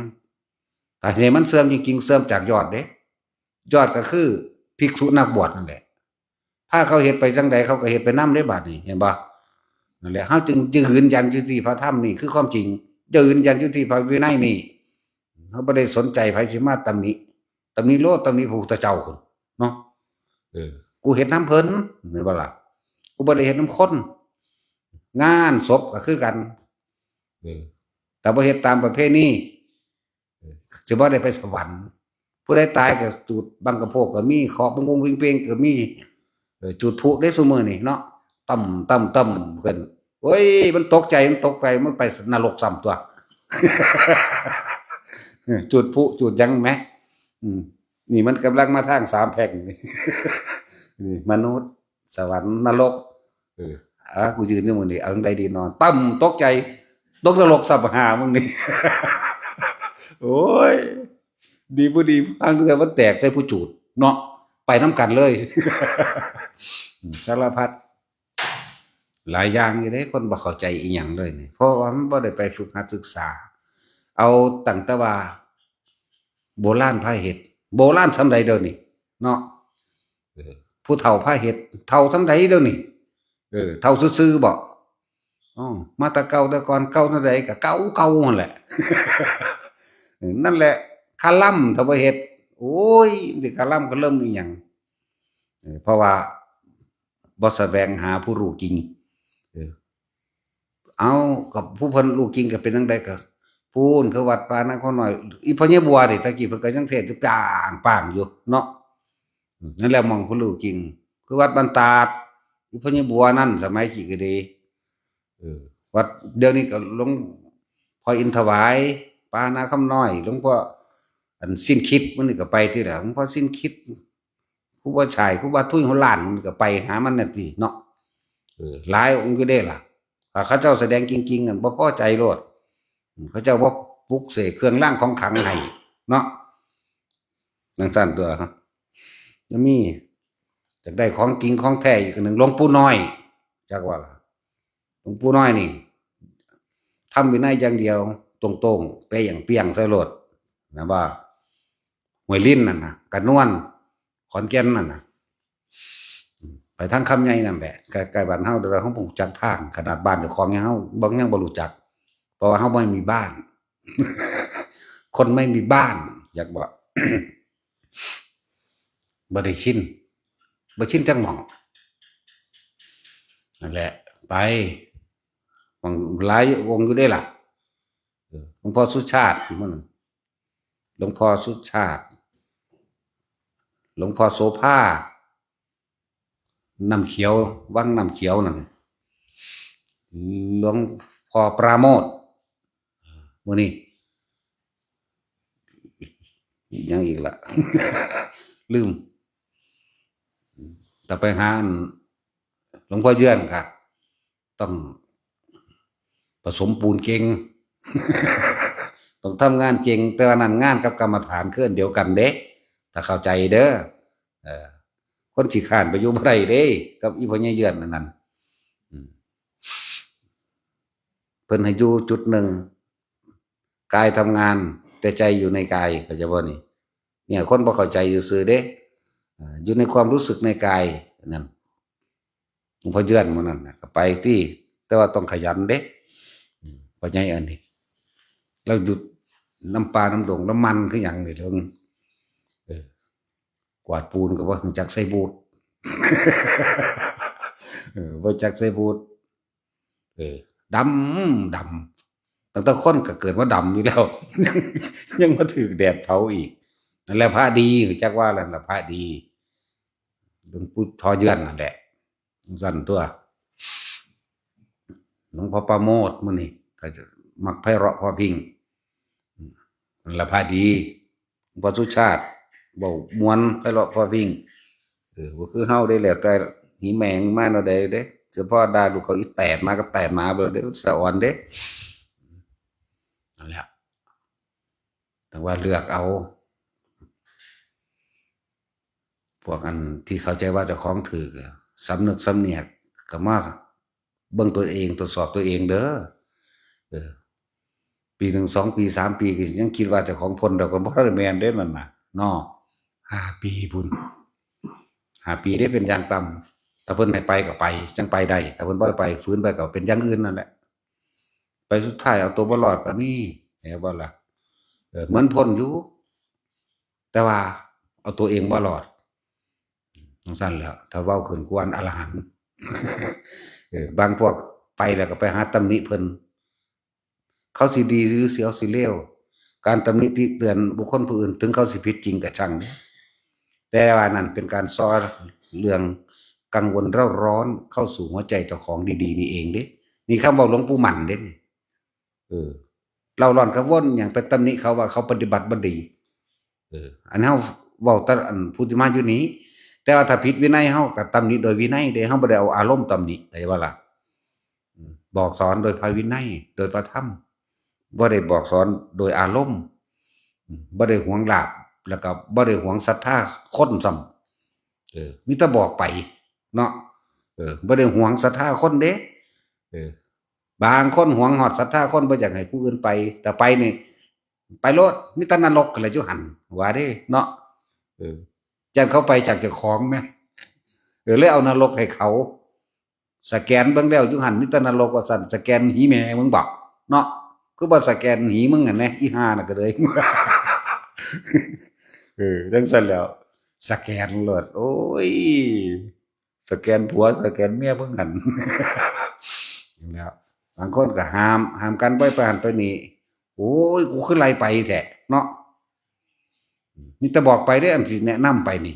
ถ้าให้มันเสื่อมจริงๆ เสื่อมจากยอดเด้ ยอดก็คือภิกษุนักบวชนั่นแหละ พาเขาเฮ็ดไปจั่งใดเขาก็เฮ็ดไปนำเด้ บาดนี้ เห็นบ่ นั่นแหละ เฮาจึงยืนยันอยู่ที่พระธรรมนี่คือความจริง ยืนยันอยู่ที่พระวินัยนี่ เฮาบ่ได้สนใจไผสิมาตำหนิ ตำหนิโลด ตำหนิพระพุทธเจ้าพุ้นเนาะ เออ กูเฮ็ดนำเพิ่น แม่นบ่ล่ะ กูบ่ได้เฮ็ดนำคน งานศพก็คือกัน เออ แต่บ่เฮ็ดตามประเพณี เออ สิบ่ได้ไปสวรรค์ ผู้ใดตายก็จูดบังกะโพกก็มี เคาะบงบงเวงเวงก็มี เออ จูดพลุเด้ซุมื้อนี่เนาะ ตั้มตั้มตั้มขึ้น โอ้ย มันตกใจ มันตกใจ มันไปนรกซ้ำตั๊ว เออ จูดพลุ จูดหยังแหม อืม นี่มันกำลังมาทางสามแพร่งนี่ นี่มนุษย์ สวรรค์ นรก เออ อ่ะ กูยืนอยู่มื้อนี้ เอาจั่งใดดีนอน ตั้ม ตกใจ ตกนรกซ้ำหามึงนี่ โอ้ย ดีบ่ดี ทางเทื่อมันแตกใส่ผู้จูดเนาะ ไปนำกันเลย อืม สารพัด หลายอย่างอยู่เด้ คนบ่เข้าใจอีหยังเลยนี่ เพราะว่ามันบ่ได้ไปฝึกหัดศึกษา เอาตั้งแต่ว่า โบราณพาเฮ็ด โบราณส่ำใดเดี๋ยวนี้เนาะ เออ ผู้เฒ่าพาเฮ็ด เฒ่าส่ำใดเดี๋ยวนี้ เออ เฒ่าซื่อๆบ่ อ๋อ มาแต่เก่าแต่ก่อน เก่าเท่าใดก็เก่าเก่าหั่นแหละ เออ นั่นแหละ คาร่ำถ้าบ่เฮ็ด โอ้ย มันสิคาร่ำคาเริ่มอีหยัง เออ เพราะว่าบ่แสวงหาผู้รู้จริง เออ เอา กับผู้เพิ่นรู้จริงก็เป็นจั่งใดก็ ปูนคือวัดป่านาคำน้อย อีพ่อใหญ่บัวนี่ตะกี้เพิ่นก็ยังเทศน์อยู่ปางปางอยู่เนาะ นั่นแหละหม่องเพิ่นรู้จริง คือวัดบ้านตาด อีพ่อใหญ่บัวนั่นสมัยกี้ก็ดี เออ วัดเดี๋ยวนี้ก็หลวงพ่ออินถวาย ป่านาคำน้อย หลวงพ่ออันสิ้นคิด มื้อนี้ก็ไปที่ละ หลวงพ่อสิ้นคิด ครูบาฉ่าย ครูบาทุยหัวล้าน มื้อนี้ก็ไปหามันนั่นติเนาะ เออ หลายองค์อยู่เด้ล่ะ ถ้าเขาเจ้าแสดงจริงๆนั่นบ่พอใจโลด เขาเจ้าบ่ปลุกเสกเครื่องรางของขลังให้เนาะ จั่งซั่นตั๊ว แล้วมี อยากได้ของจริงของแท้อีกอันหนึ่ง หลวงปู่น้อย จักว่าล่ะ หลวงปู่น้อยนี่ ทำวินัยอย่างเดียว ตรงๆ เปรี้ยงเปรี้ยงใส่โลด นะว่า ห้วยลิ้นนั่นน่ะ กระนวน ขอนแก่นนั่นน่ะ ไปทางคำใหญ่นั่นแหละ ใกล้ๆบ้านเฮา แต่ว่าเฮาบ่รู้จักทาง ขนาดบ้านเจ้าของยังเฮาบ่ ยังบ่รู้จัก เพราะว่าเฮาบ่มีบ้าน คนไม่มีบ้าน อยากบอก บ่ได้ชิน บ่ชินจักหม่อง นั่นแหละ ไป หม่องหลายองค์อยู่เด้ล่ะ เออ หลวงพ่อสุชาติ มื้อนั้น หลวงพ่อสุชาติ หลวงพ่อโสภา น้ำเขียว วังน้ำเขียวนั่น หลวงพ่อปราโมทย์ มื้อนี้ ยังอีกละ ลืม แต่ไปหาอัน หลวงพ่อเยื่อนค่ะ ต้องผสมปูนเก่ง ต้องทำงานเก่ง แต่ว่านั่นงานกับกรรมฐานคืออันเดียวกันเด้ ถ้าเข้าใจเด้อ เออ คนขี้คร้านไปอยู่บ่ได้เด้ กับอีพ่อใหญ่เยื่อนอันนั้น อืม เพิ่นให้อยู่จุดหนึ่ง กายทำงาน แต่ใจอยู่ในกาย เข้าใจบ่นี่ เนี่ย คนบ่เข้าใจซื่อๆเด้ อ่า อยู่ในความรู้สึกในกาย นั่น หลวงพ่อเยื่อนหมู่นั่นน่ะ ก็ไปติ แต่ว่าต้องขยันเด้ อืม พ่อใหญ่อันนี้ แล้วอยู่นำป่านำดง แล้วมันคือหยังนี่ เรื่อง เออ กวาดปูนก็บ่รู้จักใส่บูท เออ บ่จักใส่บูท เออ ดำ ดำ ตั้งแต่คนก็เกิดมาดำอยู่แล้ว ยัง ยังมาถืกแดดเผาอีก นั่นแหละพระดี จักว่านั่นล่ะพระดี หลวงปู่ทอเยื่อนนั่นแหละ จั่งซั่นตั๊ว หลวงพ่อปราโมทย์มื้อนี้ ก็จะมักไพเราะเพราะพริ้ง นั่นล่ะพระดี หลวงพ่อสุชาติ เว้าม่วนไพเราะเพราะพริ้ง เออ บ่คือเฮาเด้ แล้วแต่หีแมงมาแนวใดเด้ เฉพาะด่าลูกเขาอีแตดมาก็แตดหมาเบิดเด้ สะออนเด้ นั่นแหละ แต่ว่าเลือกเอา พวกอันที่เข้าใจว่าเจ้าของถืกอะ สำนึกสำเนียกก็มาเบิ่งตัวเอง ตรวจสอบตัวเองเด้อ เออ ปีหนึ่ง สองปี สามปี ก็ยังคิดว่าเจ้าของพ้นแล้ว ก็บ่ทันได้แม่นเด้นั่นน่ะ เนาะ ห้าปีพุ้น ห้าปีเด้เป็นอย่างต่ำ ถ้าเพิ่นให้ไปก็ไป จั่งไปได้ ถ้าเพิ่นบ่ให้ไป ฝืนไปก็เป็นอย่างอื่นนั่นแหละ ไปสุดท้ายเอาตัวบ่รอดก็มี เห็นบ่ล่ะ เออ เหมือนพ้นอยู่ แต่ว่าเอาตัวเองบ่รอด จั่งซั่นแหล้ว ถ้าเว้าขึ้นกวนอรหันต์ เออ บางพวกไปแล้วก็ไปหาตำหนิเพิ่น เขาสิดีหรือสิเอาสิเลว การตำหนิติเตือนบุคคลผู้อื่น ถึงเขาสิผิดจริงก็ช่าง แต่ว่านั่นเป็นการซ้อเรื่องกังวลเร่าร้อนเข้าสู่หัวใจเจ้าของดีๆนี่เองเด้ นี่คำเว้าหลวงปู่มั่นเด้นี่ เออ เร่าร้อนกังวลหยังไปตำหนิเขาว่าเขาปฏิบัติบ่ดี เออ อันเฮาเว้าแต่อันผู้ที่มาอยู่นี่ แต่ว่าถ้าผิดวินัยเฮาก็ตำหนิโดยวินัยเด้ เฮาบ่ได้เอาอารมณ์ตำหนิ เข้าใจบ่ล่ะ อืม บอกสอนโดยพระวินัย โดยพระธรรม บ่ได้บอกสอนโดยอารมณ์ อืม บ่ได้หวงลาภ แล้วก็บ่ได้หวงศรัทธาคนซ้ำ เออ มีแต่บอกไปเนาะ เออ บ่ได้หวงศรัทธาคนเด้ เออ บางคนหวงฮอดศรัทธาคน บ่อยากให้ผู้อื่นไป แต่ไปนี่ ไปโลด มีแต่นรกแหละอยู่หั่น ว่าเด้เนาะ เออ ย้านเขาไปจากเจ้าของแหม เออ เลยเอานรกให้เขา สแกนเบิ่งแล้วอยู่หั่นมีแต่นรกว่าซั่น สแกนหีแม่มึงบ่เนาะ คือบ่สแกนหีมึงหั่นแหน่ อีห่าน่ะก็เลย เออ จั่งซั่นแหล้ว สแกนโลด โอ้ย สแกนผัว สแกนเมียมึงหั่น แล้ว บางคนก็ห้าม ห้ามกันบ่ให้ไปหั่นไปนี่ อ้ย กูคือไล่ไปแท้เนาะ มีแต่บอกไปเด้อ อันที่แนะนำไปนี่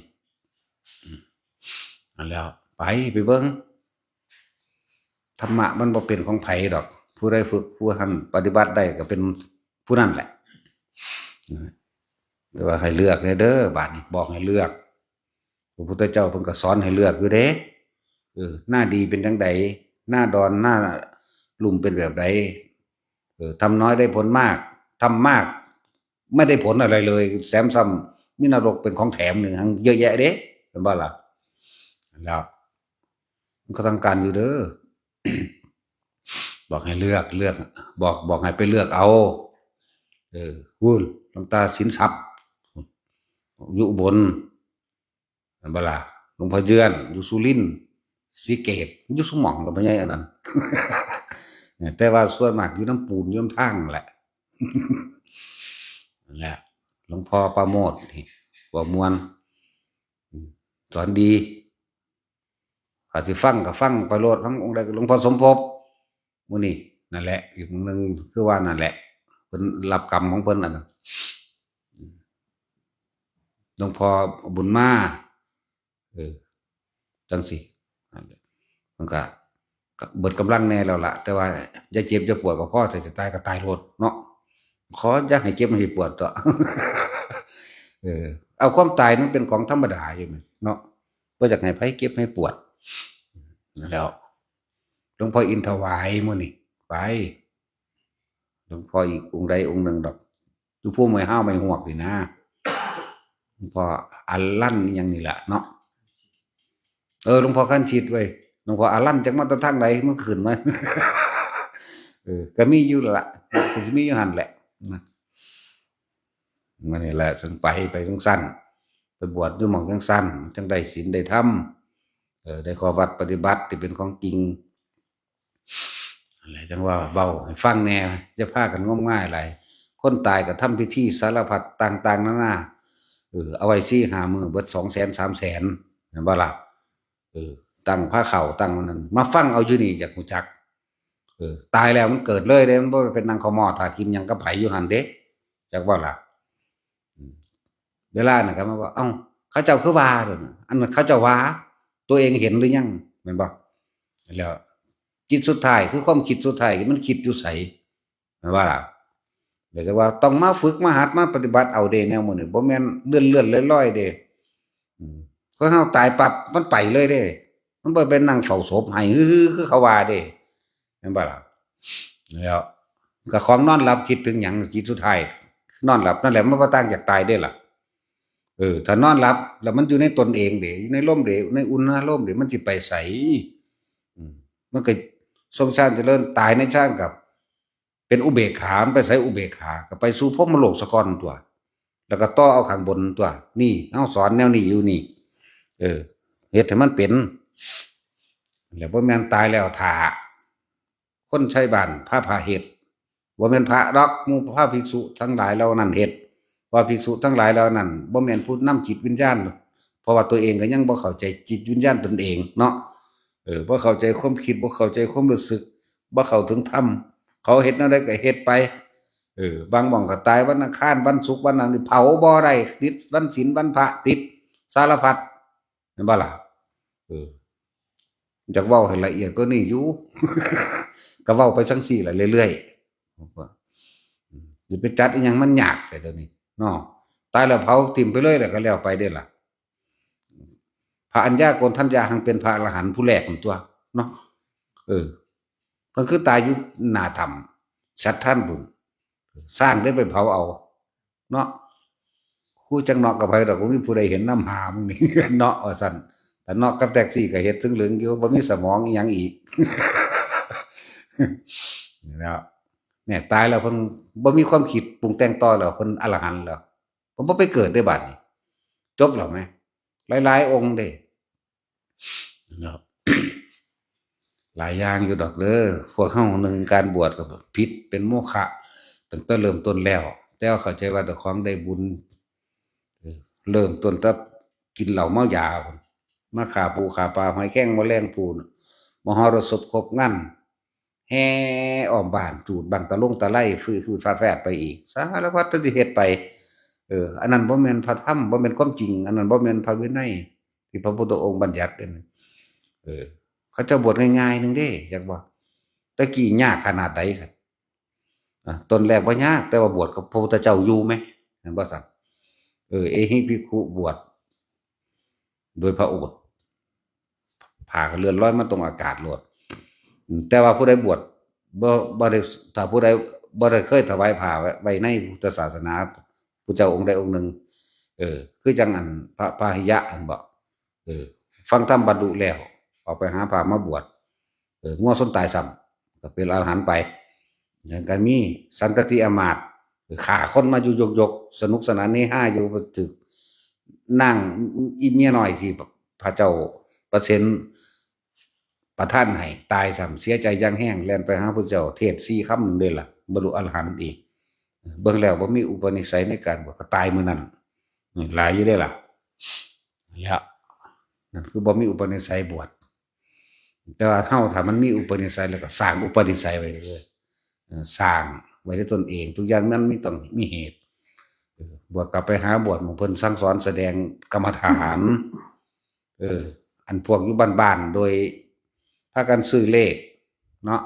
อันแล้ว ไป ไปเบิ่ง ธรรมะมันบ่เป็นของไผดอก ผู้ใดฝึก ผู้หั้นปฏิบัติได้ก็เป็นผู้นั้นแหละ แต่ว่าให้เลือกแหน่เด้อ บาดนี้ บอกให้เลือก พระพุทธเจ้าเพิ่นก็สอนให้เลือกอยู่เด้ เออ หน้าดีเป็นจั่งใด หน้าดอน หน้าลุ่มเป็นแบบใด เออ ทำน้อยได้ผลมาก ทำมาก ไม่ได้ผลอะไรเลย แถมซ้ำมีนรกเป็นของแถมหนึ่ง เยอะแยะเด้ เห็นบ่ล่ะ แล้ว มันก็ต้องการอยู่เด้อ บอกให้เลือก เลือก บอก บอกให้ไปเลือกเอา เออ พู้น หลวงตาสินทรัพย์ อยู่อุบล แม่นบ่ล่ะ หลวงพ่อเยือน อยู่สุรินทร์ ศรีเกต อยู่ซุหม่องล่ะ พ่อใหญ่อันนั้น แต่ว่าส่วนมากอยู่นำปูน อยู่นำทางนั่นแหละ นั่นแหละ หลวงพ่อปราโมทย์นี่ เว้าม่วน อืม สอนดี ถ้าสิฟังก็ฟังไปโลด ฟังองค์ใดก็ หลวงพ่อสมภพ มื้อนี้ นั่นแหละ อีกมื้อหนึ่ง คือว่านั่นแหละ เพิ่นรับกรรมของเพิ่นอันนั้น หลวงพ่อบุญมา เออ จั่งซี้ นั่นแหละ มันก็ ก็เบิดกำลังแหน่แล้วล่ะ แต่ว่าอย่าเจ็บอย่าปวดก็พอ ถ้าสิตายก็ตายโลดเนาะ ขออย่าให้เจ็บให้ปวดเถาะ เออ เอาความตายมันเป็นของธรรมดาอยู่แหมเนาะ บ่อยากให้ไผเจ็บให้ปวด แล้ว หลวงพ่ออินถวายมื้อนี้ ไป หลวงพ่ออีกองค์ใดองค์หนึ่งดอก อยู่ภูไม้ฮ้าวไม้ฮวกนี่นะ หลวงพ่ออารันอิหยังนี่แหละเนาะ เออ หลวงพ่อคันชิตเว้ย หลวงพ่ออารันจักมาแต่ทางใด มันขึ้นมา เออ ก็มีอยู่ละ ก็สิมีอยู่หั่นแหละ นะ มันนี่แหละ จั่งไป ไปจั่งซั่น ไปบวชอยู่หม่องจั่งซั่น จั่งได้ศีลได้ธรรม เออ ได้ข้อวัดปฏิบัติที่เป็นของจริง นั่นแหละ จั่งว่าเว้าให้ฟังแหน่ อย่าพากันงมงายหลาย คนตายก็ทำพิธีสารพัดต่างๆนานา เออ เอาไว้สี่ห้ามื้อ เบิดสองแสนสามแสน แม่นบ่ล่ะ เออ ตั้งพาเข้า ตั้งอันนั้น มาฟังเอาอยู่นี่ อยากรู้จัก เออ ตายแล้วมันเกิดเลยเด้ มันบ่เป็นนั่งเค้าหม้อถ่ากินหยังกับไผอยู่หั่นเด้ จักบ่ล่ะ อืม เวลาน่ะก็มาว่า เอ้า เขาเจ้าคือว่าโดดน่ะ อันนั้นเขาเจ้าว่า ตัวเองเห็นหรือยัง แม่นบ่ แล้ว จิตสุดท้ายคือความคิดสุดท้ายที่มันคิดอยู่ไส แม่นบ่ล่ะ เดี๋ยวจะว่าต้องมาฝึกมาหัดมาปฏิบัติเอาเด้ แนวหมู่นี้ บ่แม่นเลื่อนๆลอยๆเด้ อืม คนเฮาตายปั๊บมันไปเลยเด้ มันบ่เป็นนั่งเฝ้าศพไห้ฮือๆคือเขาว่าเด้ แม่นบ่ล่ะ แล้ว ก็ของนอนหลับคิดถึงหยัง จิตสุดท้าย นอนหลับนั่นแหละ มันบ่ต่างจากตายเด้ล่ะ เออ ถ้านอนหลับแล้วมันอยู่ในตนเองเด้ อยู่ในลมเด้ ในอุณหภูมิเด้ มันสิไปไส อืม มันก็ทรงฌานเจริญ ตายในฌานกับ เป็นอุเบกขา มันไปไสอุเบกขา ก็ไปสู่พรหมโลกซะก่อนตั๊ว แล้วก็ต่อเอาข้างบนตั๊ว นี่ เฮาสอนแนวนี้อยู่นี่ เออ เฮ็ดให้มันเป็น แล้วบ่แม่นตายแล้วถ่า คนไทบ้านพาพระเฮ็ด บ่แม่นพระดอก หมู่พระภิกษุทั้งหลายเหล่านั้นเฮ็ด ว่าภิกษุทั้งหลายเหล่านั้นบ่แม่นผู้นำจิตวิญญาณ เพราะว่าตัวเองก็ยังบ่เข้าใจจิตวิญญาณตนเองเนาะ เออ บ่เข้าใจความคิด บ่เข้าใจความรู้สึก บ่เข้าถึงธรรม เขาเฮ็ดแนวใดก็เฮ็ดไป เออ บางหม่องก็ตายวันอังคาร วันศุกร์ วันนั้น เผาบ่ได้ ติดวันศีล วันพระ ติดสารพัด แม่นบ่ล่ะ เออ อยากเว้าให้ละเอียดกว่านี้อยู่ ก็เว้าไปจั่งซี้ล่ะเรื่อยๆ อย่าไปจัดอิหยังมันยากแท้เดี๋ยวนี้เนาะ ตายแล้วเผาถิ่มไปเลย แล้วก็แล้วไปเด้ล่ะ พระอัญญาโกณฑัญญาหั้นเป็นพระอรหันต์ผู้แรกนั่นตั๊วเนาะ เออ เพิ่นคือตายอยู่หน้าถ้ำ สัตว์ทานบุญ สร้างได้ไปเผาเอา เนาะ ฮู้จักเนาะกับไผดอก บ่มีผู้ใดเห็นนำหามึงนี่ เนาะ ว่าซั่น แต่เนาะกับแท็กซี่ก็เฮ็ดซึ่งเหลืองอยู่ บ่มีสมองอีหยังอีก นี่แหล้ว เนี่ย ตายแล้วเพิ่นบ่มีความคิดปรุงแต่งต่อแล้ว เพิ่นอรหันต์แล้ว เพิ่นบ่ไปเกิดเด้บาดนี้ จบแล้วแหม หลายๆองค์เด้ เนาะ หลายอย่างอยู่ดอกเด้อ พวกเฮาหนึ่งการบวชก็ผิดเป็นโมฆะตั้งแต่เริ่มต้นแล้ว แต่ว่าเข้าใจว่าเจ้าของได้บุญ เออ เริ่มต้นแต่กินเหล้าเมายาพุ้น มาฆ่าปูฆ่าปลา หอยแครงแมลงภู่น มหรสพครบงาน แห่อ้อมบ้าน จูดบั้งตะลงตะไล ฟืดๆฟาดแฟดไปอีก สารพัดที่สิเฮ็ดไป เออ อันนั้นบ่แม่นพระธรรม บ่แม่นความจริง อันนั้นบ่แม่นพระวินัย ที่พระพุทธองค์บัญญัติเด้ เออ เขาเจ้าบวชง่ายๆหนึ่งเด้ จักบ่ แต่กี้ยากขนาดใดซั่น อ่ะ ต้นแรกบ่ยาก แต่ว่าบวชกับพระพุทธเจ้าอยู่ไหม เห็นบ่ซั่น เออ เอหิภิกขุ บวช โดยพระโอษฐ์ ผ้าก็เลื่อนลอยมาตรงอากาศโลด อืม แต่ว่าผู้ใดบวช บ่ บ่ได้ ถ้าผู้ใดบ่ได้เคยถวายผ้าไว้ ไว้ในพุทธศาสนา ผู้เจ้าองค์ใดองค์หนึ่ง เออ คือจังอันพระพาหิยะอันบอก เออ ฟังธรรมบรรลุแล้ว ออกไปหาผ้ามาบวช เออ งัวชนตายซ้ำ ก็เป็นอรหันต์ไป อย่างกันมีสันตติอมาตย์ ฆ่าคนมาอยู่ยกๆ สนุกสนานเฮฮาอยู่ ถืกนางอีเมียน้อยที่พระเจ้าประเสนประทานให้ตายซ้ำ เสียใจอย่างแฮง แล่นไปหาพระเจ้า เทศน์สี่คำหนึ่งเด้ล่ะ บรรลุอรหันต์อีก เบิ่งแล้วบ่มีอุปนิสัยในการบวช ก็ตายมื้อนั้น หลายอยู่เด้ล่ะ แล้วนั่นคือบ่มีอุปนิสัยบวช แต่ว่าเฮาถ้ามันมีอุปนิสัยแล้วก็สร้างอุปนิสัยไว้เลย เอ่อ สร้างไว้ด้วยตนเอง ทุกอย่างมันมีต้องมีเหตุ เออ บวชก็ไปหาบวชหมู่เพิ่นสั่งสอนแสดงกรรมฐาน เออ อันพวกอยู่บ้านๆ โดยพากันซื้อเลขเนาะ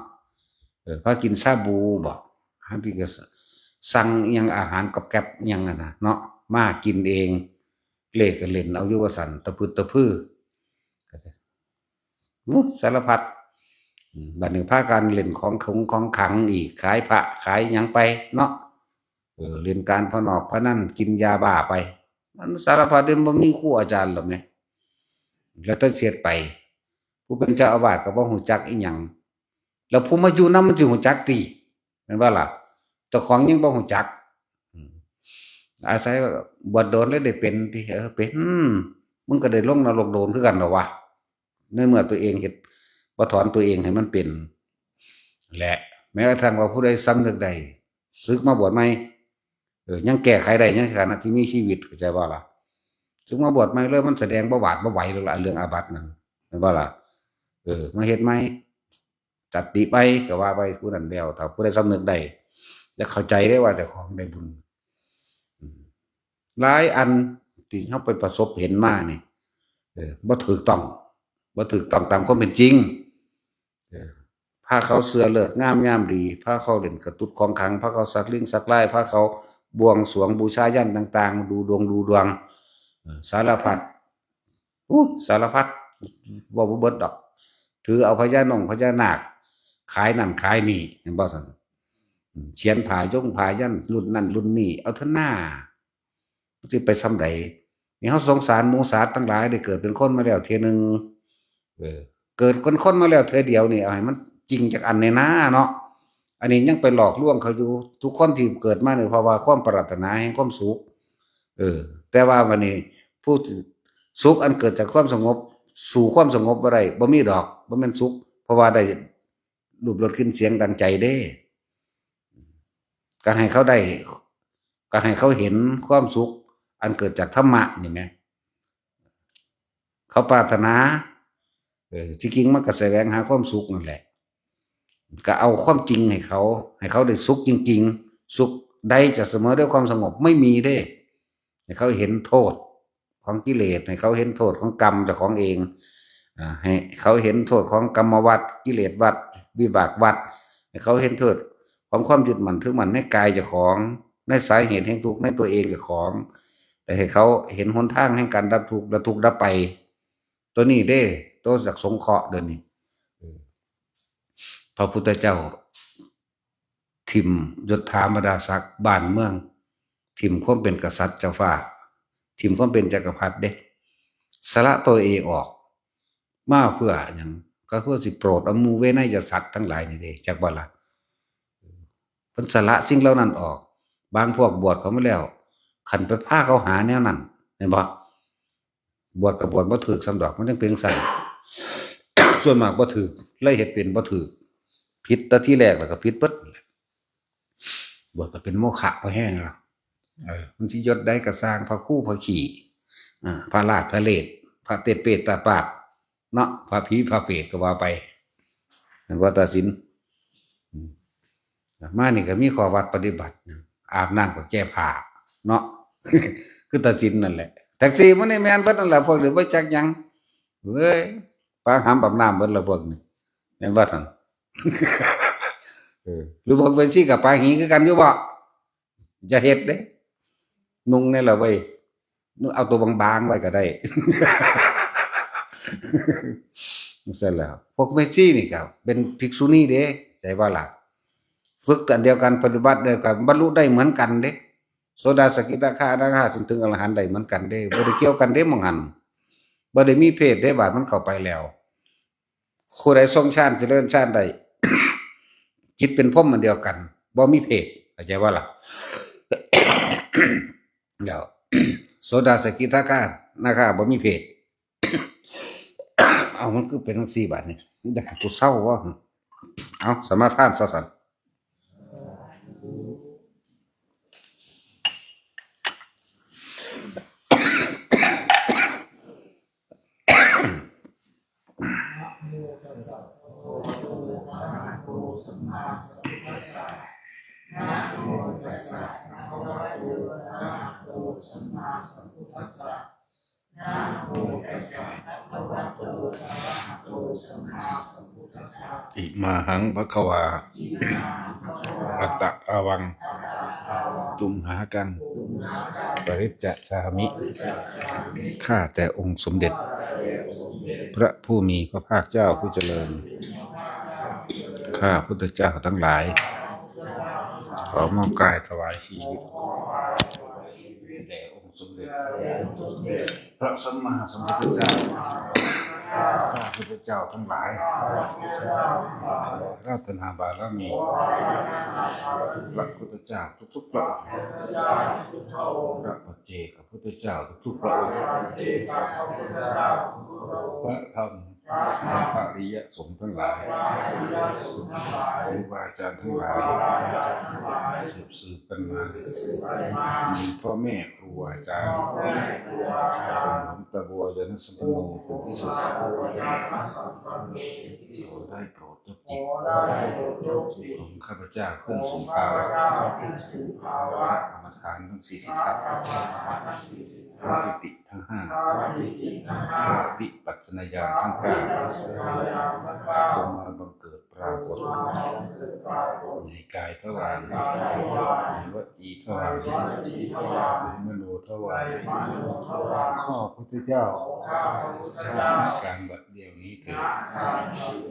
เออ พากินชาบูบ่ บางทีก็สั่งอิหยังอาหารกอบแก๊บอิหยังอะนะเนาะ มากินเอง เลขก็เล่นเอาอยู่ว่าซั่น ตะพึดตะพือ อู้ สารพัด อืม บัดนี้พากันเล่นของขงของขลังอีก ขายพระขายหยังไปเนาะ เออ เล่นการพนอกพนัน กินยาบ้าไป มันสารพัดเด้ บ่มีครูอาจารย์หรอกแหม แล้วแต่สิเฮ็ดไป ผู้เป็นเจ้าอาวาสก็บ่ฮู้จักอิหยัง แล้วผู้มาอยู่นำมันสิฮู้จักติ แม่นบ่ล่ะ เจ้าของยังบ่ฮู้จัก อืม อาศัยว่าบวชโดนแล้วได้เป็นติ เออ เป็น มึงก็ได้ลงนรกโดนคือกันดอกวะ ในเมื่อตัวเองเฮ็ด บ่ถอนตัวเองให้มันเป็น และแม้กระทั่งว่าผู้ใดสำนึกได้ สึกมาบวชใหม่ เออ ยังแก้ไขได้ ยังในฐานะที่มีชีวิต เข้าใจบ่ล่ะ สึกมาบวชใหม่เลย มันแสดงบ่หวาดบ่ไหวแล้วล่ะ เรื่องอาบัตินั่น แม่นบ่ล่ะ เออ มาเฮ็ดใหม่ จัดติไปก็ว่าไปผู้นั้นแล้ว ถ้าผู้ใดสำนึกได้ จะเข้าใจได้ว่าเจ้าของได้บุญ อืม หลายอันที่เฮาไปประสบเห็นมานี่ เออ บ่ถูกต้อง บ่ถูกต้องตามความเป็นจริง เออ พาเขาเชื่อฤกษ์งามยามดี พาเขาเล่นกระตุดของขลัง พาเขาสักลิงสักลาย พาเขาบวงสรวงบูชายัญต่างๆ ดูดวงดูดวง เออ สารพัด อู้ สารพัด เว้าบ่เบิดดอก ถือเอาพญานงพญานาค ขายนั่นขายนี่ แม่นบ่ซั่น อืม เขียนผ้ายงผ้ายันรุ่นนั่นรุ่นนี้ เอาเถอะหน้า สิไปส่ำใด นี่เฮาสงสารหมูสัตว์ทั้งหลาย ได้เกิดเป็นคนมาแล้วเทื่อหนึ่ง เออ เกิดเป็นคนมาแล้วเทื่อเดียวนี่ เอาให้มันจริงจักอันแหน่นาเนาะ อันนี้ยังไปหลอกลวงเขาอยู่ ทุกคนที่เกิดมาเนี่ย เพราะว่าความปรารถนาแห่งความสุข เออ แต่ว่าบัดนี้ ผู้สุขอันเกิดจากความสงบ สู้ความสงบบ่ได้ บ่มีดอก บ่แม่นสุข เพราะว่าได้รูปรสกลิ่นเสียงดังใจเด้ ก็ให้เขาได้ ก็ให้เขาเห็นความสุขอันเกิดจากธรรมะนี่แหม เขาปรารถนา เออ ที่จริงมันก็แสวงหาความสุขนั่นแหละ ก็เอาความจริงให้เขา ให้เขาได้สุขจริงๆ สุขใดจะเสมอด้วยความสงบ ไม่มีเด้ ให้เขาเห็นโทษของกิเลส ให้เขาเห็นโทษของกรรมเจ้าของเอง อ่า ให้เขาเห็นโทษของกรรมวัฏ กิเลสวัฏ วิบากวัฏ ให้เขาเห็นโทษของความยึดมั่นถือมั่นในกายเจ้าของ ในสาเหตุแห่งทุกข์ในตัวเองเจ้าของ แต่ให้เขาเห็นหนทางแห่งการดับทุกข์และทุกข์ดับไป ตัวนี้เด้ ตัวจากสงเคราะห์เดี๋ยวนี้ เออ พระพุทธเจ้า ถิ่มยศถาบรรดาศักดิ์บ้านเมือง ถิ่มความเป็นกษัตริย์เจ้าฟ้า ถิ่มความเป็นจักรพรรดิเด้ สละตัวเองออก มาเพื่อหยัง ก็เพื่อสิโปรดเอาหมู่เวนยสัตว์ทั้งหลายนี่เด้ จักบ่ล่ะ เพิ่นสละสิ่งเหล่านั้นออก บางพวกบวชเข้ามาแล้ว คันไปพาเขาหาแนวนั้น แม่นบ่ บวชก็บวชบ่ถูกซ้ำดอก มันจั่งเป็นจั่งซั้น ส่วนมากบ่ถูก เลยเฮ็ดเป็นบ่ถูก ผิดแต่ทีแรกแล้วก็ผิดเบิด บวชก็เป็นโมฆะพอแฮงแล้ว เออ มันสิยศใดก็ซ่าง พระครูพระขี้ อ่า พระราชพระเลด พระเตเปตตาปาด เนาะ พระผีพระเปรตก็ว่าไป แม่นบ่ตาสิน อืม มานี่ก็มีข้อวัดปฏิบัตินะ อาบน้ำก็แก้ผ้าเนาะ คือตาจินนั่นแหละ แท็กซี่มันนี่แม่นเบิดนั่นแหละ พวกนี้บ่จักหยัง เว้ย ปางหามอาบน้ำเบิดละพวกนี้ แม่นบ่ทัน เออ หรือพวกเป็นซี่กับปางหีคือกันอยู่บ่ อย่าเฮ็ดเด้ นุ่งแน่ละเว้ย นุ่งเอาตัวบางๆไว้ก็ได้ จั่งซั้นแหล้ว พวกแม่ชีนี่ก็เป็นภิกษุณีเด้ ใช่บ่ล่ะ ฝึกอันเดียวกัน ปฏิบัติเดียวกัน บรรลุได้เหมือนกันเด้ โสดา สกิทาคา อนาคา จนถึงอรหันต์ได้เหมือนกันเด้ บ่ได้เกี่ยวกันเด้ หม่องหั่น บ่ได้มีเพศเด้ บาดมันเข้าไปแล้ว ผู้ใดทรงฌานเจริญฌานได้ จิตเป็นพรหมอันเดียวกัน บ่มีเพศ เข้าใจบ่ล่ะ เดี๋ยว โสดา สกิทาคา อนาคา บ่มีเพศ เอา มันคือเป็นจั่งซี่บาดนี้ อยากให้กูเซาบ่ เอา สมาทานซะซั่น อิมาหังภะคะวา อัตตะอาวัง ตุมหากัง ปริจจามิ ข้าแต่องค์สมเด็จ พระผู้มีพระภาคเจ้าผู้เจริญ ข้าพุทธเจ้าทั้งหลาย ขอมอบกายถวายชีวิต แด่องค์สมเด็จ พระสัมมาสัมพุทธเจ้า ข้าพุทธเจ้าทั้งหลาย ขออาราธนาบารมี พระพุทธเจ้าทุกๆพระองค์ พระปัจเจกพุทธเจ้าทุกๆพระองค์ พระธรรม พระอริยสงฆ์ทั้งหลาย ครูบาอาจารย์ทั้งหลาย สืบสืบกันมา มีพ่อแม่ครูอาจารย์ หลวงตาบัวยาณสัมปันโนเป็นที่สุด ขอได้โปรดยกจิต ของข้าพเจ้าขึ้นสู่ภาวะ พระกรรมฐานทั้งสี่สิบทัศน์ พระปิติทั้งห้า วิปัสสนาญาณทั้งเก้า จงมาบังเกิดปรากฏ ในกายทวาร ในวจีทวาร ในมโนทวาร ข้าพุทธเจ้า การบัดเดี๋ยวนี้เถิด